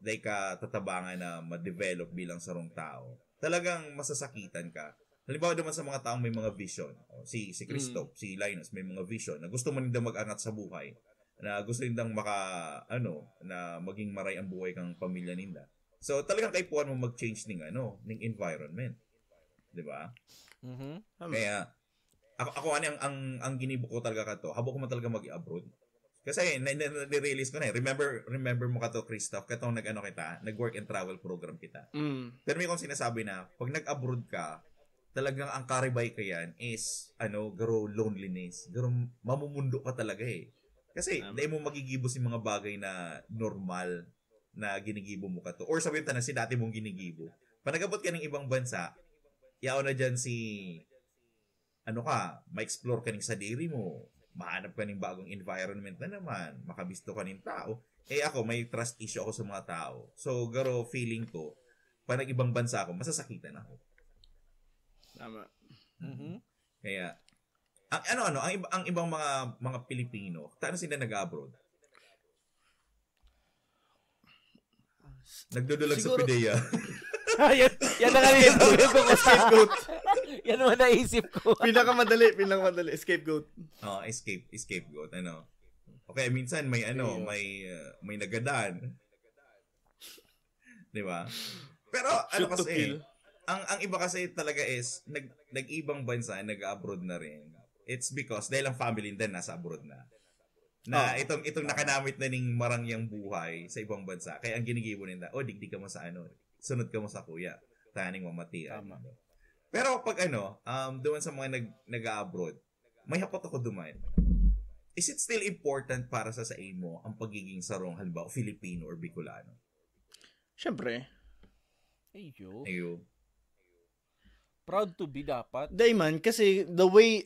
hindi ka tatabangan na ma-develop bilang sarong tao, talagang masasakitan ka. Halimbawa naman sa mga taong may mga vision. O, si si Christoph, si Linus, may mga vision na gusto man nila mag-angat sa buhay, na gusto nilang maka ano, na maging maray ang buhay kang pamilya nila. So talagang kaipuhan mo mag-change ning ano, ning environment. 'Di ba? Mhm. Tama. Kaya ako, ako ano ang, ang ang ginibo ko talaga kato, habo ko man talaga mag-abroad. Kasi na, na, na-realize ko na eh. Remember remember mo kato, Christoph, katong nag-ano kita, nag-work and travel program kita. Mm. Pero may akong sinasabi na pag nag-abroad ka, talagang ang karibay ka yan is ano, garo loneliness, garo mamumundo ka talaga eh. Kasi Tama. Dahil mo magigibo si mga bagay na normal na ginigibo mo kato. Or sabihin ta na si dati mong ginigibo. Pag nag-abot ka ng ibang bansa, yaon na dyan si ano ka, ma-explore ka ning sadiri mo, mahanap ka ning bagong environment na naman, makabisto ka ning tao. Eh ako, may trust issue ako sa mga tao. So, garo feeling ko, pag nag-ibang bansa ako, masasakitan ako. Tama. Mhm. Kaya, ang ano ano, ang, iba- ang ibang mga mga Pilipino, taano sila nag-abroad? Nagdudulag sa Siguro- pideya. yan, yan na nga yung sabi ko. Scapegoat. Yan naman naisip ko. Pinakamadali, pinakamadali. Scapegoat. Oh, escape, scapegoat, ano. Okay, minsan may ano, Ayun. may uh, may nagadan. 'Di ba? Pero ano Shoot to kasi, kill. ang ang iba kasi talaga is nag nag-ibang bansa, nag-abroad na rin. It's because dahil ang family nila nasa abroad na. Na Oo. itong itong nakanamit na ning marangyang buhay sa ibang bansa. Kaya ang ginigibo nila, "Oh, digdi ka mo sa ano, sunod ka mo sa kuya. Taning mamatian." Tama. Pero pag ano, um, doon sa mga nag nag-abroad, may hapot ako duman. Is it still important para sa sa imo ang pagiging sarong halimbawa Filipino or Bicolano? Siyempre. Ayun. Ayo. Proud to be dapat. Dai man, kasi the way,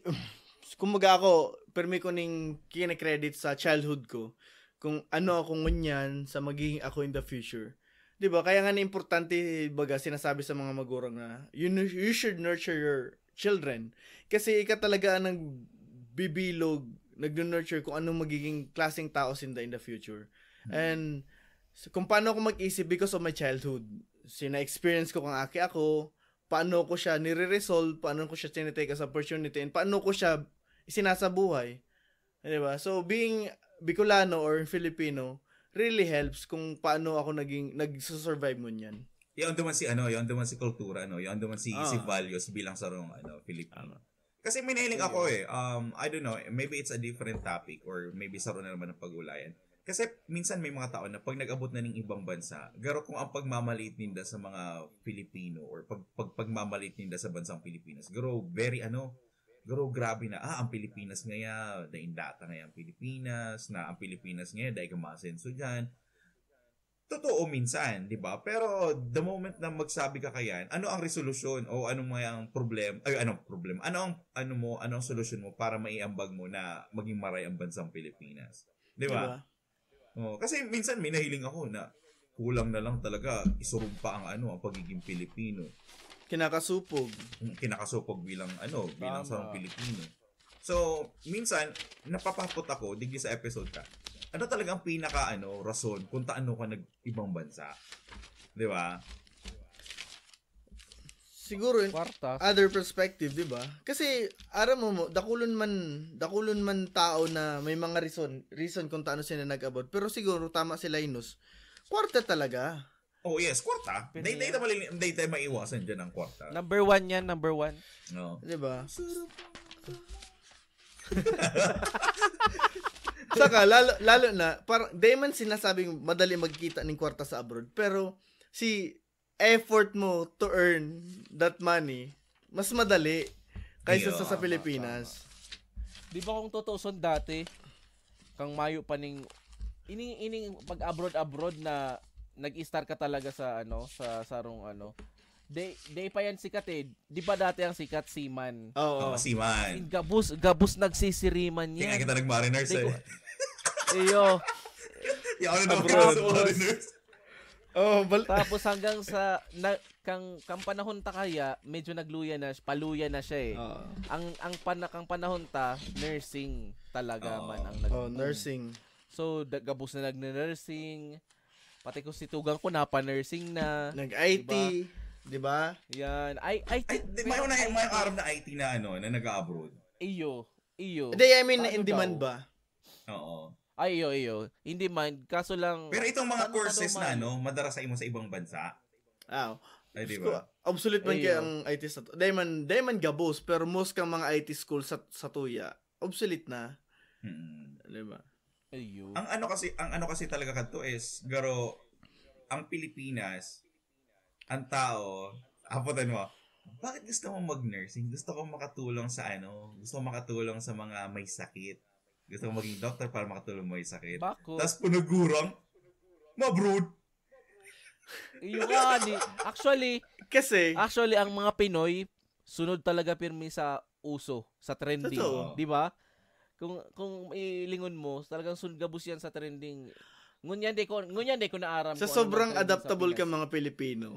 kumbaga ako, permi ko ning kine-credit sa childhood ko, kung ano ako ngunyan sa magiging ako in the future. 'Di ba? Kaya nga na importante, baga, sinasabi sa mga magurang na, you, nu- you should nurture your children. Kasi ika talaga ang nagbibilog, nag-nurture kung anong magiging klaseng tao sinda in the future. And so, kung paano ako mag-isip because of my childhood, sina-experience ko kung aki ako, paano ko siya nire-resolve, paano ko siya tinitake as opportunity, and paano ko siya isinasabuhay. Di ba? So, being Bicolano or Filipino really helps kung paano ako naging, nagsusurvive ngunyan. Yaon duman si ano, yaon duman si kultura, no? Yaon duman si, si Ah. values bilang sarong ano, Filipino. Tama. Kasi may nahiling ako eh. Um, I don't know, maybe it's a different topic or maybe saro na naman ang pag-ulayan. Kasi minsan may mga tao na pag nag-abot na ning ibang bansa, garo kung ang pagmamaliit ninda sa mga Filipino or pag, pag pagmamaliit ninda sa bansang Pilipinas, garo very ano, Pero grabe na, ah, ang Pilipinas ngaya, daing data ngaya ang Pilipinas, na ang Pilipinas ngaya, dai ka masenso dyan. Totoo minsan, di ba? Pero the moment na magsabi ka kayan, ano ang resolusyon o anong may ang problem, ay, anong problem? Ano ang, ano mo, ano ang solusyon mo para maiambag mo na maging maray ang bansang Pilipinas? Di ba? Diba? Oh, kasi minsan may nahiling ako na kulang na lang talaga isurog pa ang ano, ang pagiging Pilipino. Kinakasupog. Kinakasupog bilang ano, bilang sa Pilipino. So, minsan napapapot ako digdi sa episode ka. Ano talaga ang pinaka ano, rason kung taano ka nag-ibang bansa? 'Di ba? Siguro in Kwarta. Other perspective, 'di ba? Kasi aram mo, mo dakulon man dakulon man tao na may mga reason reason kung taano sila nag-abot. Pero siguro tama si Linus. Kwarta talaga. Oh yes, kwarta. Hindi tayo maiiwasan diyan ang kwarta. Number one yan, number one. No. 'Di ba? Saka lalo lalo na parang di man sinasabing madali magkita ning kwarta sa abroad, pero si effort mo to earn that money mas madali kaysa sa, sa Pilipinas. Di ba kung tutuuson dati, kang mayo pa ning ining ining pag abroad abroad na nag-star ka talaga sa ano sa sarong ano. Di, di pa yan sikat eh. Di ba dati ang sikat seaman? Oo. Oh, seaman. Gabos, gabos nagsisiriman yan. Kaya kita nag-mariners eh. Iyo. Yan ang nag-mariners. Oh, bal- Tapos hanggang sa na, kang kang panahon ta kaya medyo nagluya na paluya na siya eh. Oo. Ang ang pana, kang panahon ta nursing talaga Oo. man ang nag Oh, nursing. So da, gabos na nag-nursing. Pati ko si tugang ko napa-nursing na. Nag-I T, 'di ba? Yan. I I Ay, think di, may una may arab na I T na ano, na nag-abroad. Iyo. Iyo. Hindi, I mean, Paano in demand daw? ba? Oo. Ay, iyo, iyo. Hindi man. Kaso lang, Pero itong mga paano ka courses daw na ma- ano, madara sa imo sa ibang bansa. Ah, Ay, di Diyos ko, ba? Obsolete man Ayun. kaya ang I T sa... Dahil man, dahil man gabos, pero most kang mga I T school sa, sa Tuya, obsolete na. Mm. Di ba? Ayun. Ang ano kasi, ang ano kasi talaga kadto is, garo, ang Pilipinas, ang tao, apotan mo, bakit gusto mo mag-nursing? Gusto ko makatulong sa ano, gusto ko makatulong sa mga may sakit. Gusto ko maging doktor para makatulong may sakit. Bako. Tapos punagurang, mabrood. Iyo nga ni. Actually, Kasi, actually ang mga Pinoy sunod talaga pirmi sa uso, sa trending, Totoo. di ba? Kung kung ilingon mo, talagang sunod gabos yan sa trending. Ngunyan di ko ngunyan di ko naaram sa kung ano sobrang nang trending sa adaptable Pinas. Kang mga Pilipino,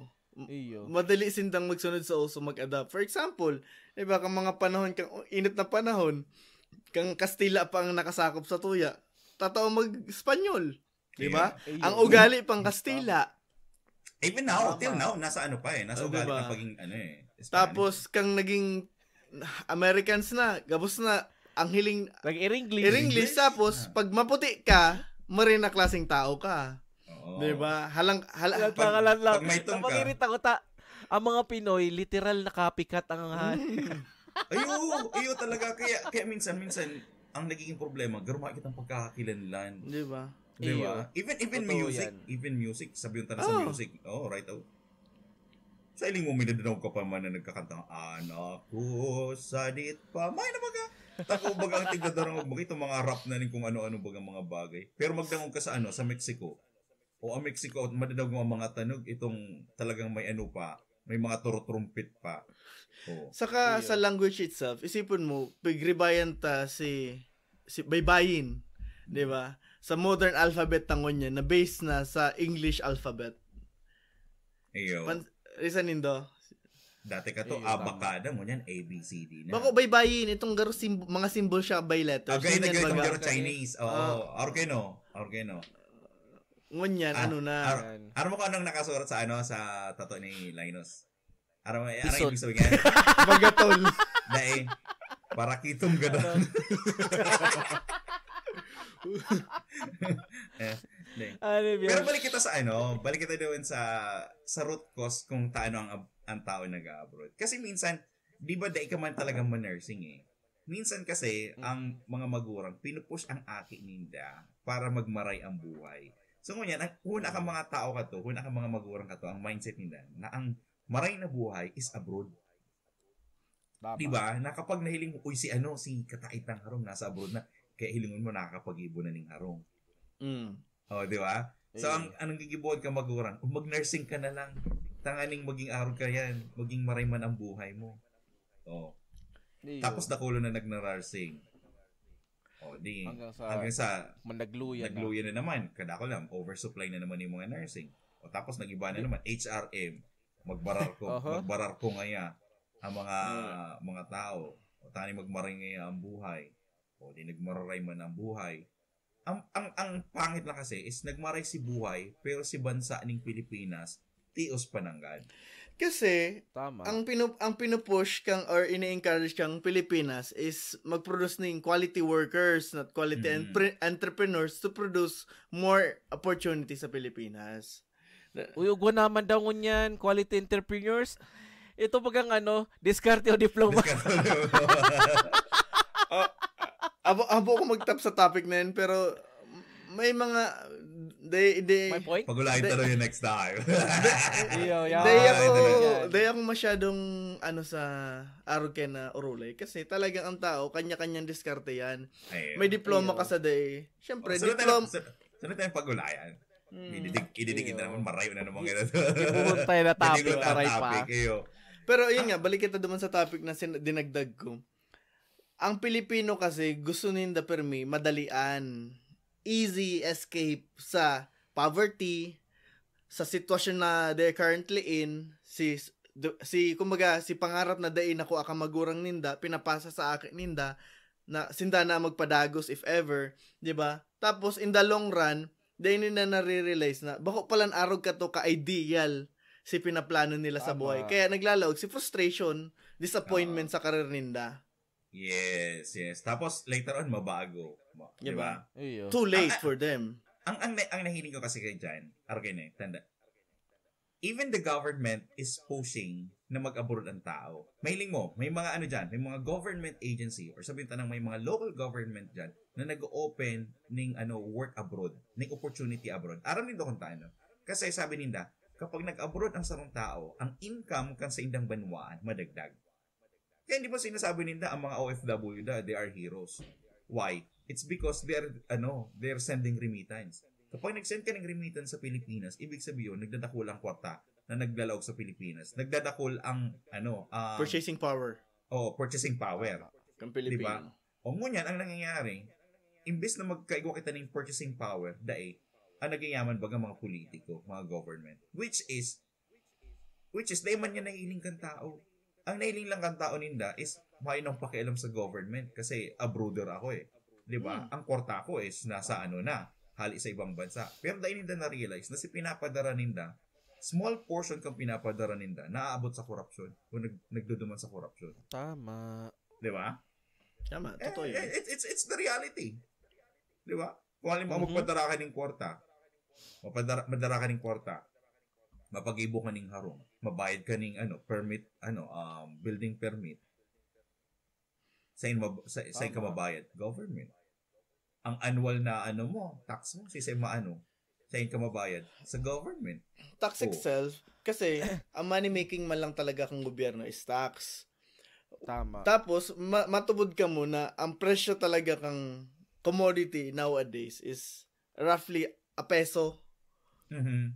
Iyo. madali sindang magsunod sa uso, mag-adapt. For example, di ba, kang mga panahon kang init na panahon, kang Kastila pa ang nakasakop sa Tuya, tatao mag-Espanyol. Di ba? Iyo. Ang ugali pang Kastila. Even now, Tama. till now, nasa ano pa eh, nasa Oh, ugali diba? ng pagiging ano eh, Spanish. Tapos, kang naging Americans na, gabos na, ang hiling Nag-English. English, tapos, pag maputi ka, marina klaseng tao ka. Oo. Di ba? Halang, hala, Halat Pag- lang, halat lang. pag may tong ka. Napangirita ko ta. Ang mga Pinoy, literal na copycat ang Mm. Ay, oo, iyo talaga. Kaya, kaya minsan, minsan, ang nagiging problema, garuma kitang pagkakakilanlan. Di ba? Di Iyo. ba? Even, even Totoo music, yan. even music, sabi yung tana sa Oh. music, oh, right out. Sa iling mo, may nadanaw ka pa man na nagkakanta ng anak ko, sadit pa. May na baga. Tako baga ang tigdadarang baga itong mga rap na rin kung ano-ano baga mga bagay. Pero magdangog ka sa ano, sa Mexico. O ang Mexico, madadangog mo ang mga tanog, itong talagang may ano pa, may mga toro-trumpet pa. Oh. Saka Iyo. sa language itself, isipon mo, pigribayan ta si, si baybayin, di ba? Sa modern alphabet ta ngunyan, na base na sa English alphabet. Iyo. Pan, Risa nindo. Dati ka to, Iyo, tama. abakada mo niyan, A B C D na. Bako baybayin, itong garo symbol, mga symbol siya by letters. Agay na Ngunyan, gayong baga. garo Chinese. Oo, Ah. Argeno. Argeno. Ngunyan, Ah, ano na. ar- Yan. Aram mo kung anong nakasurat sa ano, sa tato ni Linus? Aram mo, ano Bisot. ibig sabihin niya? Bagatol. Dai, para kitong gadon. Eh, dai. Ano ba? Pero balik kita sa ano, balik kita doon sa sa root cause kung taano ang ab- ang tao nag-abroad. Kasi minsan, di ba, dai ka man talagang ma-nursing eh. Minsan kasi, Mm. ang mga magurang, pinupush ang aki ninda para magmaray ang buhay. So, ngunyan, ang una ka mga tao ka to, una ka mga magurang ka to, ang mindset ninda, na ang maray na buhay is abroad. Tama. Di ba? Na kapag nahiling mo, "Uy, si ano, si Kataitang Harong, nasa abroad na." Kaya hilingon mo, nakakapag-ibo na ning harong. Mm. Oh, di ba? So, ang anong gigibuhat ka magurang? Kung mag-nursing ka na lang, tanganing maging arog ka yan, maging maray man ang buhay mo. Oh. Tapos dakulo na nagna-nursing. Oh, di. Hanggang sa, hanggang sa managluyan nagluyan na naman. Kadakol lang, oversupply na naman yung mga nursing. O tapos nag-iba na naman, H R M. Magbarar ko, Aha. magbarar ko ngaya ang mga mga tao. O tani magmaray ngaya ang buhay. O di nagmararay man ang buhay. Ang, ang, ang pangit lang kasi is nagmaray si buhay, pero si bansa ning Pilipinas, tios pananggad. Kasi Tama. ang pinu ang pinupush kang or ini-encourage kang Pilipinas is mag-produce ning quality workers, not quality Mm. entre- entrepreneurs to produce more opportunity sa Pilipinas. Uy, ugwa naman daw ngunyan, quality entrepreneurs. Ito bagang ano, diskarte o diploma. Abo abo ko magtap sa topic na yun, pero may mga they they May point? Pag-ulayan Hindi. tayo yung next time. Iyo, yan. Dahil ako, Yan. Yan. dahil ako masyadong ano sa arog kay na urulay kasi talagang ang tao kanya-kanyang diskarte yan. Ayun. May diploma Iyo. ka sa day. Siyempre, Sunod tayo, diploma. sunod tayo yung pag-ulayan. Mm. Ididig, ididigin Iyo. na naman, marayo na naman kita. Gibuhon tayo na topic, Ididig na aray pa. topic, iyo. Pero yun nga, balik kita duman sa topic na sin- dinagdag ko. Ang Pilipino kasi gusto ninda permi madalian. Easy escape sa poverty, sa sitwasyon na they're currently in, si si kumbaga si pangarap na dai nakuha ka magurang ninda, pinapasa sa aki ninda na sinda na magpadagos if ever, 'di ba? Tapos in the long run, dai ninda nare-realize na bako palan arog kato ka ideal si pinaplano nila sa Tama. buhay. Kaya naglalaog si frustration, disappointment sa career ninda. Yes, yes. Tapos later on mabago. Ma- 'Di Di ba? ba? Iyo. Too late Ang- for them. Ang ang ang nahiling ko kasi kay Jan, okay na, tanda. Even the government is pushing na mag-abroad ang tao. Mahiling mo, may mga ano diyan, may mga government agency or sabihin tanang may mga local government diyan na nag-open ning ano work abroad, ning opportunity abroad. Aram nindo kung taano. Kasi sabi ninda, kapag nag-abroad ang sarong tao, ang income kan sa indang banwaan madagdag. Kaya di ba sinasabi ninda ang mga O F W da, they are heroes. Why? It's because they are ano, they are sending remittance. Kapag nag-send ka ng remittance sa Pilipinas, ibig sabihin nagdadakol ang kwarta na naglalaog sa Pilipinas. Nagdadakol ang ano, ah, Purchasing power oh, purchasing power. ng Pilipino. O ngunyan, ang nangyayari, imbes na magkaigwa kita ng purchasing power, dai, ang nagyayaman baga mga politiko, mga government. Which is, which is, dai man yan nahiling kan tao. Ang nahiling lang kan tao ninda is, mayo nang pakialam sa government kasi abroader ako eh. Di ba? Ang kwarta ko is nasa ano na, hali sa ibang bansa. Pero dai ninda na-realize na si pinapadara ninda, small portion kang pinapadara ninda, naaabot sa korupsyon o nag, nagduduman sa korupsyon. Tama. Di ba? Tama, Eh, totoo yun. eh, it's, it's, it's the reality. Di ba? Kung halimbawa, Mhm. magpadara ka ng kwarta, mapadara, madara ka ng kwarta, mapag-ibo ka ng harong, mabayad ka ng ano, permit, ano, um, building permit, saan, mab- sa, saan ka Tama. mabayad? Government. Ang annual na ano mo, tax mo, si sa maano, saan ka mabayad? Sa government. Tax Oh. itself, kasi ang money making man lang talaga kang gobyerno is tax. Tama. Tapos, ma- matubod ka mo na ang presyo talaga kang commodity nowadays is roughly a peso. Mhm.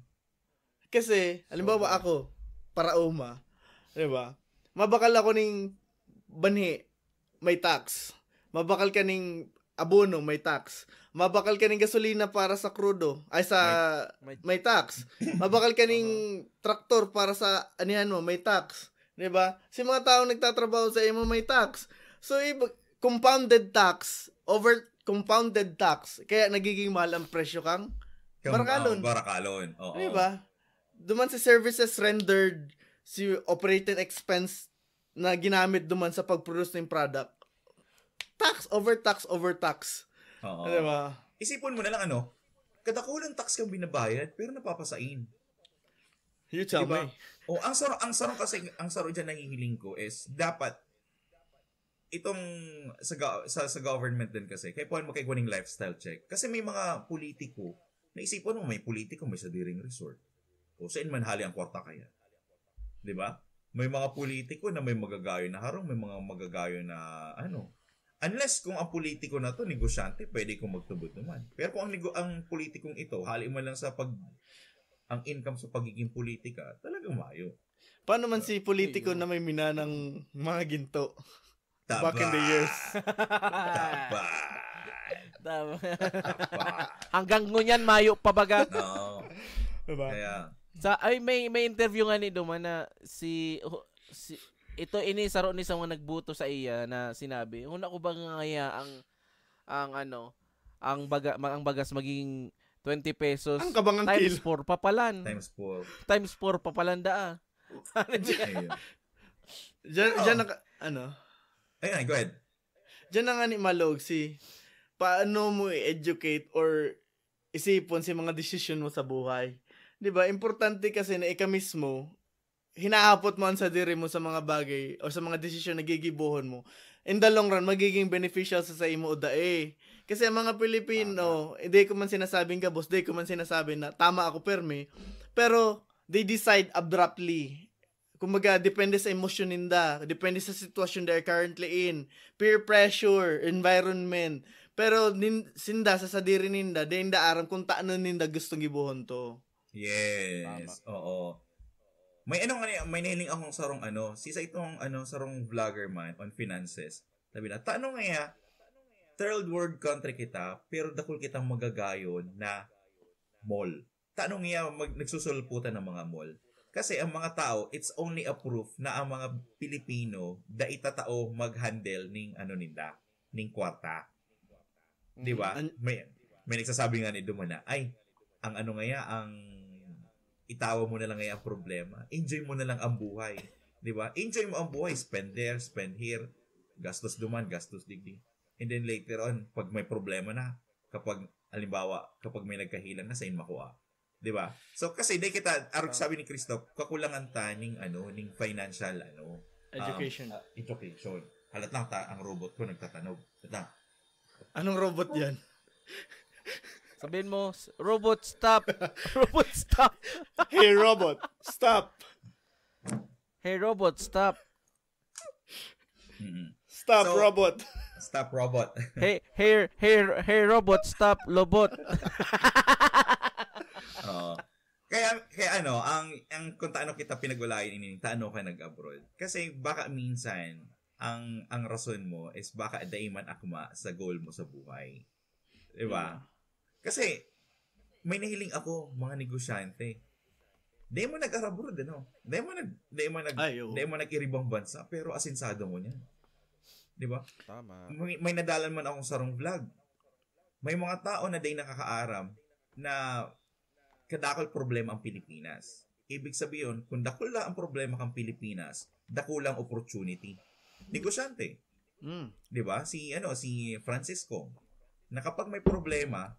Kasi, halimbawa Sobra. ako, paraoma, di ba? Mabakal ako ning banhi, may tax. Mabakal ka ning abono, may tax. Mabakal ka ning gasolina para sa krudo, ay sa May- may tax. Mabakal ka ning traktor para sa anihan mo, may tax. Di ba? Si mga taong nagtatrabaho sa imo, may tax. So, iba- compounded tax, over compounded tax. Kaya nagiging mahal ang presyo kang Kang- Barakalon. Oh, barakalon. Oo. Di ba? Duman sa services rendered, si operating expense na ginamit duman sa pag-produce ng product. Tax over tax over tax. Oo. Di ba? Isipon mo na lang ano, kadakulang tax kang binabayad pero napapasain. You tell Di ba? me. O ang saro ang saro kasi ang saro diyan nahihiling ko is dapat itong sa, go- sa, sa government din kasi kaya po makaigwa ng lifestyle check kasi may mga politiko, naisipan mo may politiko may sadiring resort, o saan man hali ang kwarta kaya, di ba? May mga politiko na may magagayon na harong, may mga magagayon na ano. Unless kung ang politiko na 'to negosyante, pwede kong magtubod naman. Pero kung ang nego ang politikong ito, hali man lang sa pag ang income sa pagiging politika, talagang mayo. Paano man si politiko na may minanang mga ginto? Back in the years. Taba. Tama. Hanggang ngunyan, mayo pa baga. Oo. Diba? Kaya, Sa, ay, may, may interview nga ni Duma na si, hu- si ito ini saro ni sa mga nagboto sa iya na sinabi, "Huna ko ba ngaya ang, ang ano, ang baga, ma- ang bagas magiging twenty pesos Ang kabangang times kilo. four papalan." Times four. Times four papalan daa. Ayun. Diyan, Oh. diyan naka, ano, Ayun, go ahead. diyan na nga ni malog si paano mo i-educate or isipon si mga desisyon mo sa buhay. 'Di ba? Importante kasi na ika mismo, hinahapot mo ang sadiri mo sa mga bagay o sa mga desisyon na gigibohon mo. In the long run, magiging beneficial sa, sa imo o dae. Kasi ang mga Pilipino, hindi ko man sinasabing gabos, di ko man sinasabi na tama ako permi, pero they decide abruptly. Kumbaga, depende sa emosyon ninda, depende sa sitwasyon they are currently in, peer pressure, environment. Pero nin, sinda, sa sadiri ninda, di ninda aram kung taano ninda gustong gibohon to. Yes. Oo. May ano nga ni, may nahiling akong sarong ano, si sa itong ano, sarong vlogger man on finances. Sabi na, "Tano nga ya, third world country kita, pero dakul kitang magagayon na mall. Tano nga ya, mag, nagsusulputan ng mga mall." Kasi ang mga tao, it's only a proof na ang mga Pilipino, dai tatao mag-handle ning ano ninda, ning kwarta. Di ba? An- May, may nagsasabi nga ni Duma na, "Ay, ang ano nga ya, ang itawa mo na lang nga ya ang problema. Enjoy mo na lang ang buhay." Di ba? Enjoy mo ang buhay. Spend there, spend here. Gastos duman, gastos digdi. And then later on, pag may problema na, kapag, halimbawa, kapag may nagkahilang na, sain makua. Di ba? So, kasi di kita, arog sabi ni Christoph, kakulangan ta ning, ano, ning financial, ano, um, Education. ah, education. Halat lang ta, ang robot ko nagtatanog. Halat lang. Anong robot yan? Sabihin mo, "S- robot, stop! Robot, stop! Hey, robot, stop! Hey, robot, stop! Mm-mm. Stop, So- robot!" Stop robot. Hey, hey, hey, hey, robot, stop! Lobot!" Oo. Kaya, kaya ano, ang, ang kung taano kita pinag-ulayan ini, taano ka nag-abroad. Kasi baka minsan, ang, ang rason mo is baka dai man akma sa goal mo sa buhay. Di ba? Kasi, may nahiling ako, mga negosyante. Di mo nag-abroad, ano? Di mo nag, di mo nag, Ay, oo. di mo nag-iribang bansa, pero asensado mo niyan. Di ba? Tama. May, may nadalan man akong sarong vlog. May mga tao na dai nakakaaram na kadakol problema ang Pilipinas. Ibig sabihin, kung dakula ang problema kang Pilipinas, dakula ang opportunity. Negosyante, Mm. di ba? Si ano, si Francisco, na kapag may problema,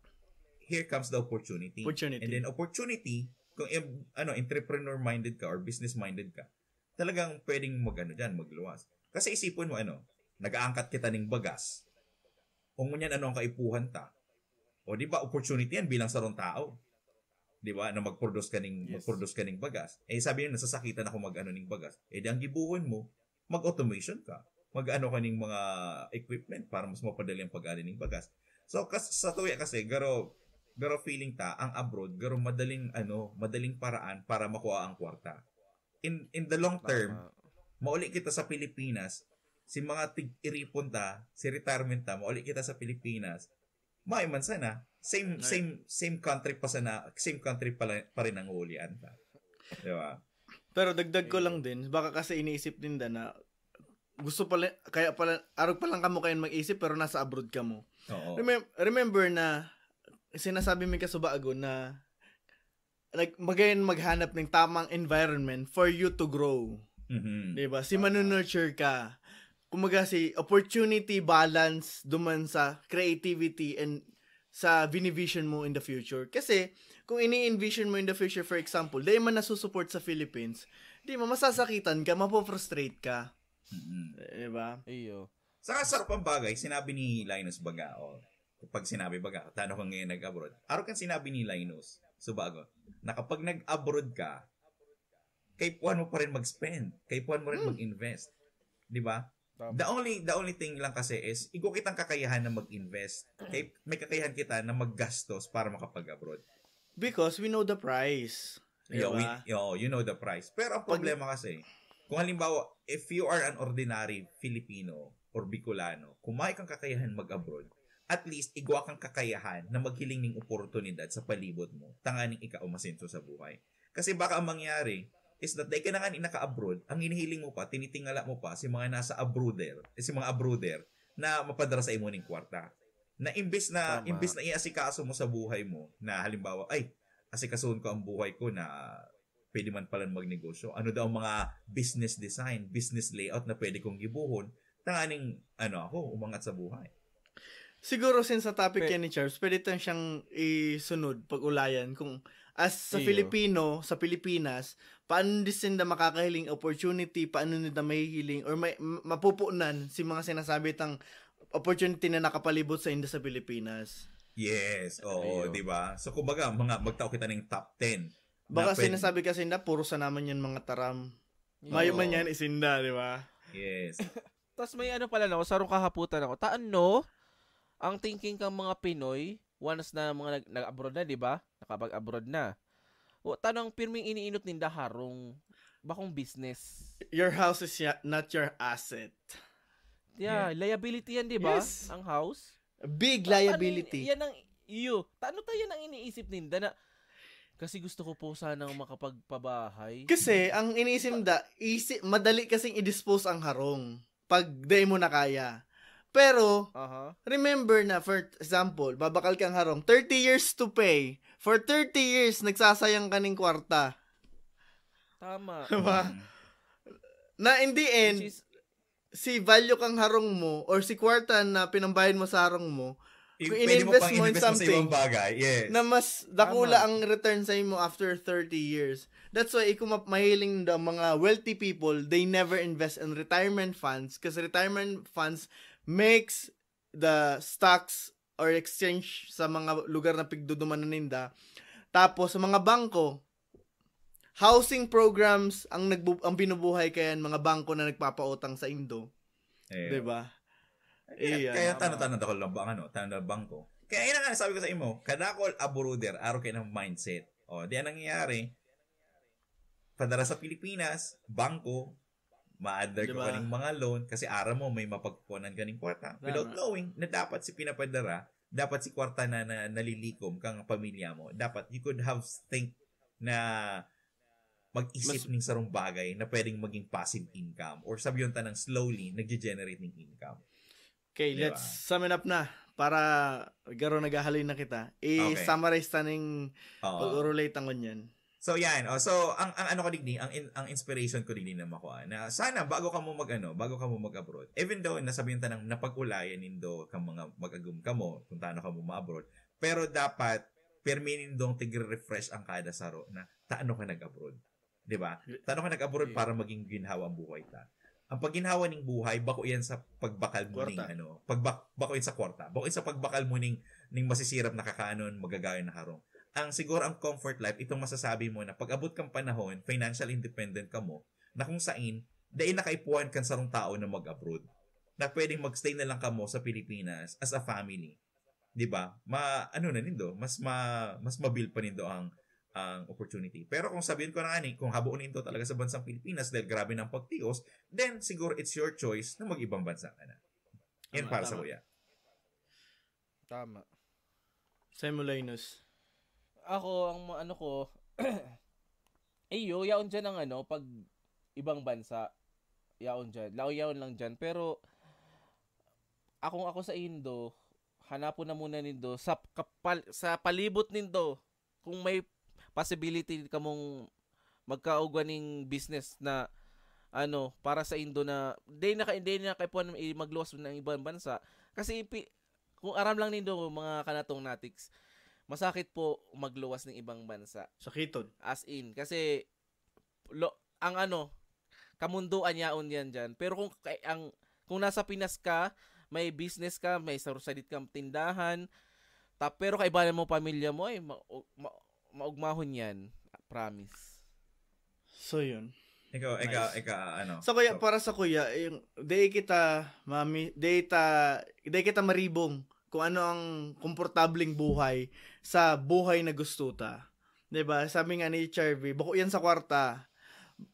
here comes the opportunity. Opportunity. And then opportunity, kung em- ano, entrepreneur minded ka or business minded ka, talagang pwedeng mag ano diyan, magluwas. Kasi isipon mo ano, nag-aangkat kita ning bagas. O ngunyan ano ang kaipuhan ta? O di ba opportunity yan bilang sarong tao? Di ba? Na mag-produce ka ning, Yes. mag-produce ka ning bagas. Eh sabi nyo, nasasakitan ako mag ano ning bagas. Eh di ang gibuhon mo, mag-automation ka. Mag-ano ka ning mga equipment para mas mapadali ang pag-ani ning bagas. So kas sa tuya kasi garo garo feeling ta ang abroad garo madaling ano, madaling paraan para makuha ang kwarta. In in the long term, Tama. mauli kita sa Pilipinas, si mga tig-iripon ta, si retirement ta, mauli kita sa Pilipinas, may man sana, same Ay. same same country pa sana, same country pa, la- pa rin ang uulian ta. Di ba? Pero dagdag ko lang din, baka kasi iniisip ninda na gusto pala, kaya pala, arog pa lang kamo kayo mag-isip pero nasa abroad kamo. Oo. Remem- remember na sinasabi mi kasubago na nag magayon maghanap ng tamang environment for you to grow. Mhm. 'Di ba? Si manu-nurture ka. Kumbaga si opportunity balance duman sa creativity and sa vinivision mo in the future. Kasi kung ini-envision mo in the future, for example, dahil man nasusupport sa Philippines, di mo masasakitan ka, mapo-frustrate ka. Mhm. 'Di ba? Iyo. Saka sarap ang bagay, sinabi ni Linus baga, o pag sinabi baga, tano ka ngayon nag-abroad. Araw kang sinabi ni Linus, subago, na kapag nag-abroad ka, kaipuhan mo pa rin mag-spend, kaipuhan mo rin mag-invest. Di ba? The only the only thing lang kasi is igwa kitang kakayahan na mag-invest. Kay may kakayahan kita na maggastos para makapag-abroad. Because we know the price. Yo, we, Diba? yo, you know the price. Pero ang problema kasi, kung halimbawa, if you are an ordinary Filipino or Bicolano, kung may kang kakayahan mag-abroad, at least igwa kang kakayahan na maghiling ning oportunidad sa palibot mo, tanganing ika umasenso sa buhay. Kasi baka ang mangyari is that dahil ka na nga naka-abroad, ang hinihiling mo pa, tinitingala mo pa si mga nasa abroader, eh, si mga abroader na mapadara sa imo ning kwarta. Na imbis na Tama. imbis na iasikaso mo sa buhay mo na halimbawa, ay, asikasuhon ko ang buhay ko na pwede man pala magnegosyo. Ano daw ang mga business design, business layout na pwede kong gibuhon? Tanganing, ano ako, umangat sa buhay. Siguro since sa topic Pe- yan ni Charles, pwede tang siyang isunod, pag-ulayan kung as sa Iyo. Filipino, sa Pilipinas, paano di sinda makakahiling opportunity, paano nila mahihiling or may m- mapupunan si mga sinasabi tang opportunity na nakapalibot sa inda sa Pilipinas. Yes, oo, Ayun. di ba? So kumbaga, mga magtao kita ng top ten. Baka Na pwede- sinasabi kasi na puro sa naman yan mga taram. Oo. Mayo man yan isinda, di ba? Yes. Tapos may ano pala, no? Sarong kahaputan ako. Taan, no? Ang thinking kang mga Pinoy, once na mga nag- nag-abroad na, di ba? Nakapag-abroad na. O, tanong pirming iniinot ninda harong bakong business. Your house is ya- not your asset. Yeah, liability yan, di ba? Yes. Ang house. Big Ta- liability. Yan ang, iyo. Tano tayo nang iniisip ninda na, kasi gusto ko po sanang makapagpabahay. Kasi ang iniisip da, isi, madali kasing i-dispose ang harong pag di mo na kaya. Pero, Aha. remember na, for example, babakal kang harong, thirty years to pay. For thirty years, nagsasayang ka ning kwarta. Tama. Diba? Mm. Na in the end, Which is, si value kang harong mo or si kwarta na pinambayad mo sa harong mo, I- kung pwede mo in-invest pang mo in invest mo sa something ibang bagay. Yes. na mas dakula Tama. ang return sa imo after thirty years. That's why kung ma- mahiling the mga wealthy people, they never invest in retirement funds because retirement funds makes the stocks or exchange sa mga lugar na pigdudumanan ninda. Tapos sa mga bangko, housing programs ang nagbu- ang binubuhay kaya ang mga bangko na nagpapautang sa indo, Eh, 'di ba? Kaya, Iya, kaya tama. tano-tano dakol lang bang ano, tano lang bangko. Kaya yun nga sabi ko sa imo, kadakol abroader, araw kayo ng mindset. O, di ang nangyayari, padara sa Pilipinas, bangko, ma-under ka Diba? pa ng mga loan kasi aram mo may mapagkukunan ka ng kwarta. Without Tama. knowing na dapat si pinapadara, dapat si kwarta na, na nalilikom kang pamilya mo. Dapat you could have think na mag-isip Mas- ng sarong bagay na pwedeng maging passive income or sabihin ta ng slowly nagge-generate ng income. Okay, Di ba? Let's sum it up na para garo naghahalin na kita. I-summarize ta ning Oo. pag-urulay ta ngunyan. So yan. Oh, so ang ang ano ko digdi, ang in- ang inspiration ko digdi na makuha na sana bago ka mo mag ano, bago ka mo mag-abroad. Even though nasabihan ta nang napag-ulayan nindo kang mga mag-agum ka mo kung taano ka mo ma-abroad, pero dapat permi nindong tigre-refresh ang kada saro na taano ka nag-abroad. 'Di ba? Taano ka nag-abroad Yeah. para maging ginhawa ang buhay ta. Ang pagginhawa ning buhay bako yan sa pagbakal mo ning Kwarta. ano, pagbak bako yan sa kwarta. Bako yan sa pagbakal mo ning ning masisirap na kakanon, magagayon na harong. Ang siguro ang comfort life, itong masasabi mo na pag-abot kang panahon, financial independent ka mo, na kung sain, dai na kaipuhan kan sarong tao na mag-abroad. Na pwedeng magstay na lang kamo sa Pilipinas as a family. 'Di ba? Ma ano na nindo, mas ma mas mabil pa nindo ang ang opportunity. Pero kung sabihin ko na ani, kung habo nindo talaga sa bansang Pilipinas dahil grabe ng pagtios, then siguro it's your choice na mag-ibang bansa ka na. Yan Tama, para sa tama. kuya. Tama. Sa'yo mo, Linus. Ako, ang ma- ano ko, iyo, yaon dyan ang ano, pag ibang bansa. Yaon dyan. Lao yaon lang dyan. Pero, akong ako sa Indo, hanapon na muna nindo sa kapal, sa palibot nindo kung may possibility kamong magkaugwa ning business na ano para sa Indo na di na ka di na kaipuhan i- magluwas ng ibang bansa kasi ipi, kung aram lang nindo mga kanatong natiks, masakit po magluwas ng ibang bansa. Sakiton. As in, kasi lo, ang ano, kamunduan yaon yan dyan. Pero kung kay- ang kung nasa Pinas ka, may business ka, may sarsadit kang tindahan, ta, pero kaibanan mo pamilya mo, ay ma, ma, maugmahon yan. Promise. So, yun. Ikaw, ikaw, Nice. ikaw, ano. So, kaya So, para sa kuya, yung, di kita, mami, di ta, di kita maribong kung ano ang komportableng buhay sa buhay na gusto ta. 'Di ba? Sabi nga ni Charvy, bako yan sa kwarta.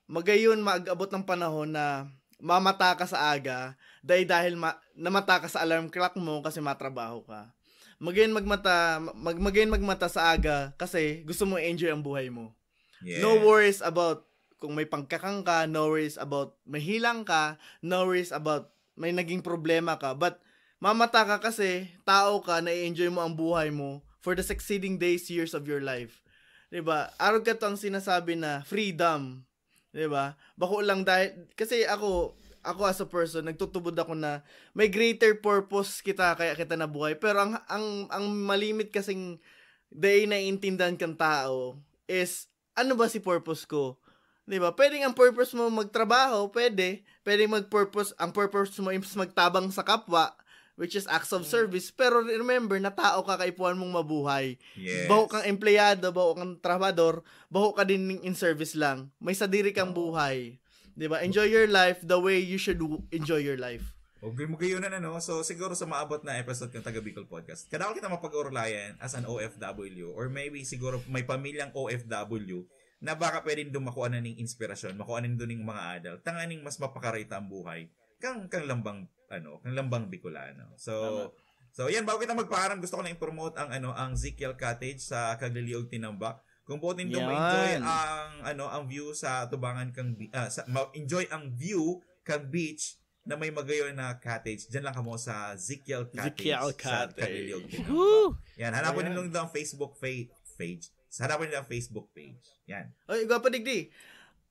Magayon, mag-abot ng panahon na mamata ka sa aga, dahil, dahil ma- namata ka sa alarm clock mo kasi matrabaho ka. Magayon magmata, mag, magayon magmata sa aga kasi gusto mo enjoy ang buhay mo. yes. No worries about kung may pagkakang ka, no worries about mahilang ka, no worries about may naging problema ka. But mamata ka kasi tao ka, na-enjoy mo ang buhay mo for the succeeding days, years of your life. 'Di ba? Arog ka to ang sinasabi na freedom. 'Di ba? Bako lang dahil, kasi ako, ako as a person, nagtutubod ako na may greater purpose kita, kaya kita nabuhay. Pero ang, ang, ang malimit kasing dai naiintindihan kang tao is, ano ba si purpose ko? 'Di ba? Pwedeng ang purpose mo magtrabaho, pwede. Pwedeng mag-purpose, ang purpose mo is magtabang sa kapwa, which is acts of Mm. service. Pero remember na tao ka, kaipuhan mong mabuhay. Yes. Baho kang empleyado, baho kang trabahador, baho ka din in service lang. May sadiri kang Oo. buhay. 'Di ba? Enjoy your life the way you should w- enjoy your life. Okay, magayon na, no? So, siguro sa maabot na episode ng Taga Bicol Podcast, kadakol kita mapag-orolayan as an O F W, or maybe siguro may pamilyang O F W na baka pwedeng dumakuan na ning inspirasyon, makuha ning duning mga adal, tanganing mas mapakarita ang buhay kang, kang lambang, ano, kang lambang Bicolano. So, Tama. So, yan, bago kita magpaaram, gusto ko lang i-promote ang, ano, ang Zikiel Cottage sa Kagliliog, Tinambac. Kung buot nindo Yan. ma-enjoy ang, ano, ang view sa tubangan kang bi- ah, sa, ma-enjoy ang view kang beach na may magayon na cottage, diyan lang kamo sa Zikiel Cottage, Zikiel sa Cottage. Kagliliog, Tinambac. Woo! Yan, hanapon Ayan. nindo ang Facebook fa- page. Hanapon nindo ang Facebook page. Yan. Oy, igwa pa digdi.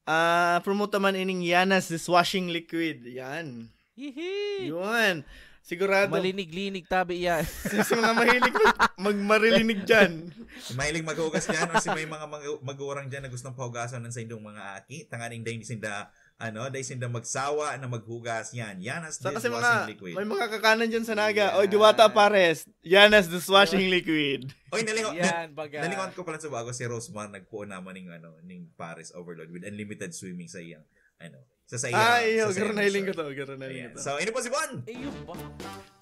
Ah, promote naman ining Yana's dishwashing liquid. Yan. Hihi! Yun. Sigurado. Malinig-linig tabi yan. Sa, sa mga mahilig mag, magmarilinig dyan. Si mahilig maghugas dyan, o si may mga mag- magurang dyan na gustong pahugasan ng sa inyong mga aki, tanganing dahil sinda, ano, dahil sinda magsawa na maghugas yan. Yan as Sa this kasi washing mga, liquid. May mga kakanan dyan sa Naga. Yan. Oy, Diwata Pares. Yana's dishwashing liquid. Oy, nalingon, Yan, baga. nalingon ko pala sa bago, si Rosemar nagpuon naman ng, ano, ng Pares Overload with unlimited swimming sa iyang, ano, sa, sa iyang, Ay, sa, oh, sa iyang garo na hiling ko resort. to, garo na hiling Ayan. ko to. So, ini po si Bon. Iyo ba?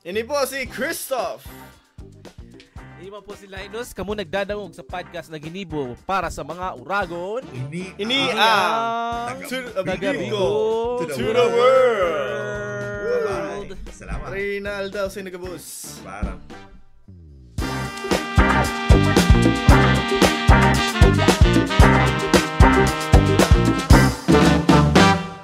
Ini po si Christoph. Iyo po si Linus. Kamo nagdadangog sa podcast na ginibo para sa mga uragon. Ini, Ini ah, ang taga- to, Taga Bicol Bicol. to the world. Bye-bye. Salamat. Reynaldo Sinagabus. Parang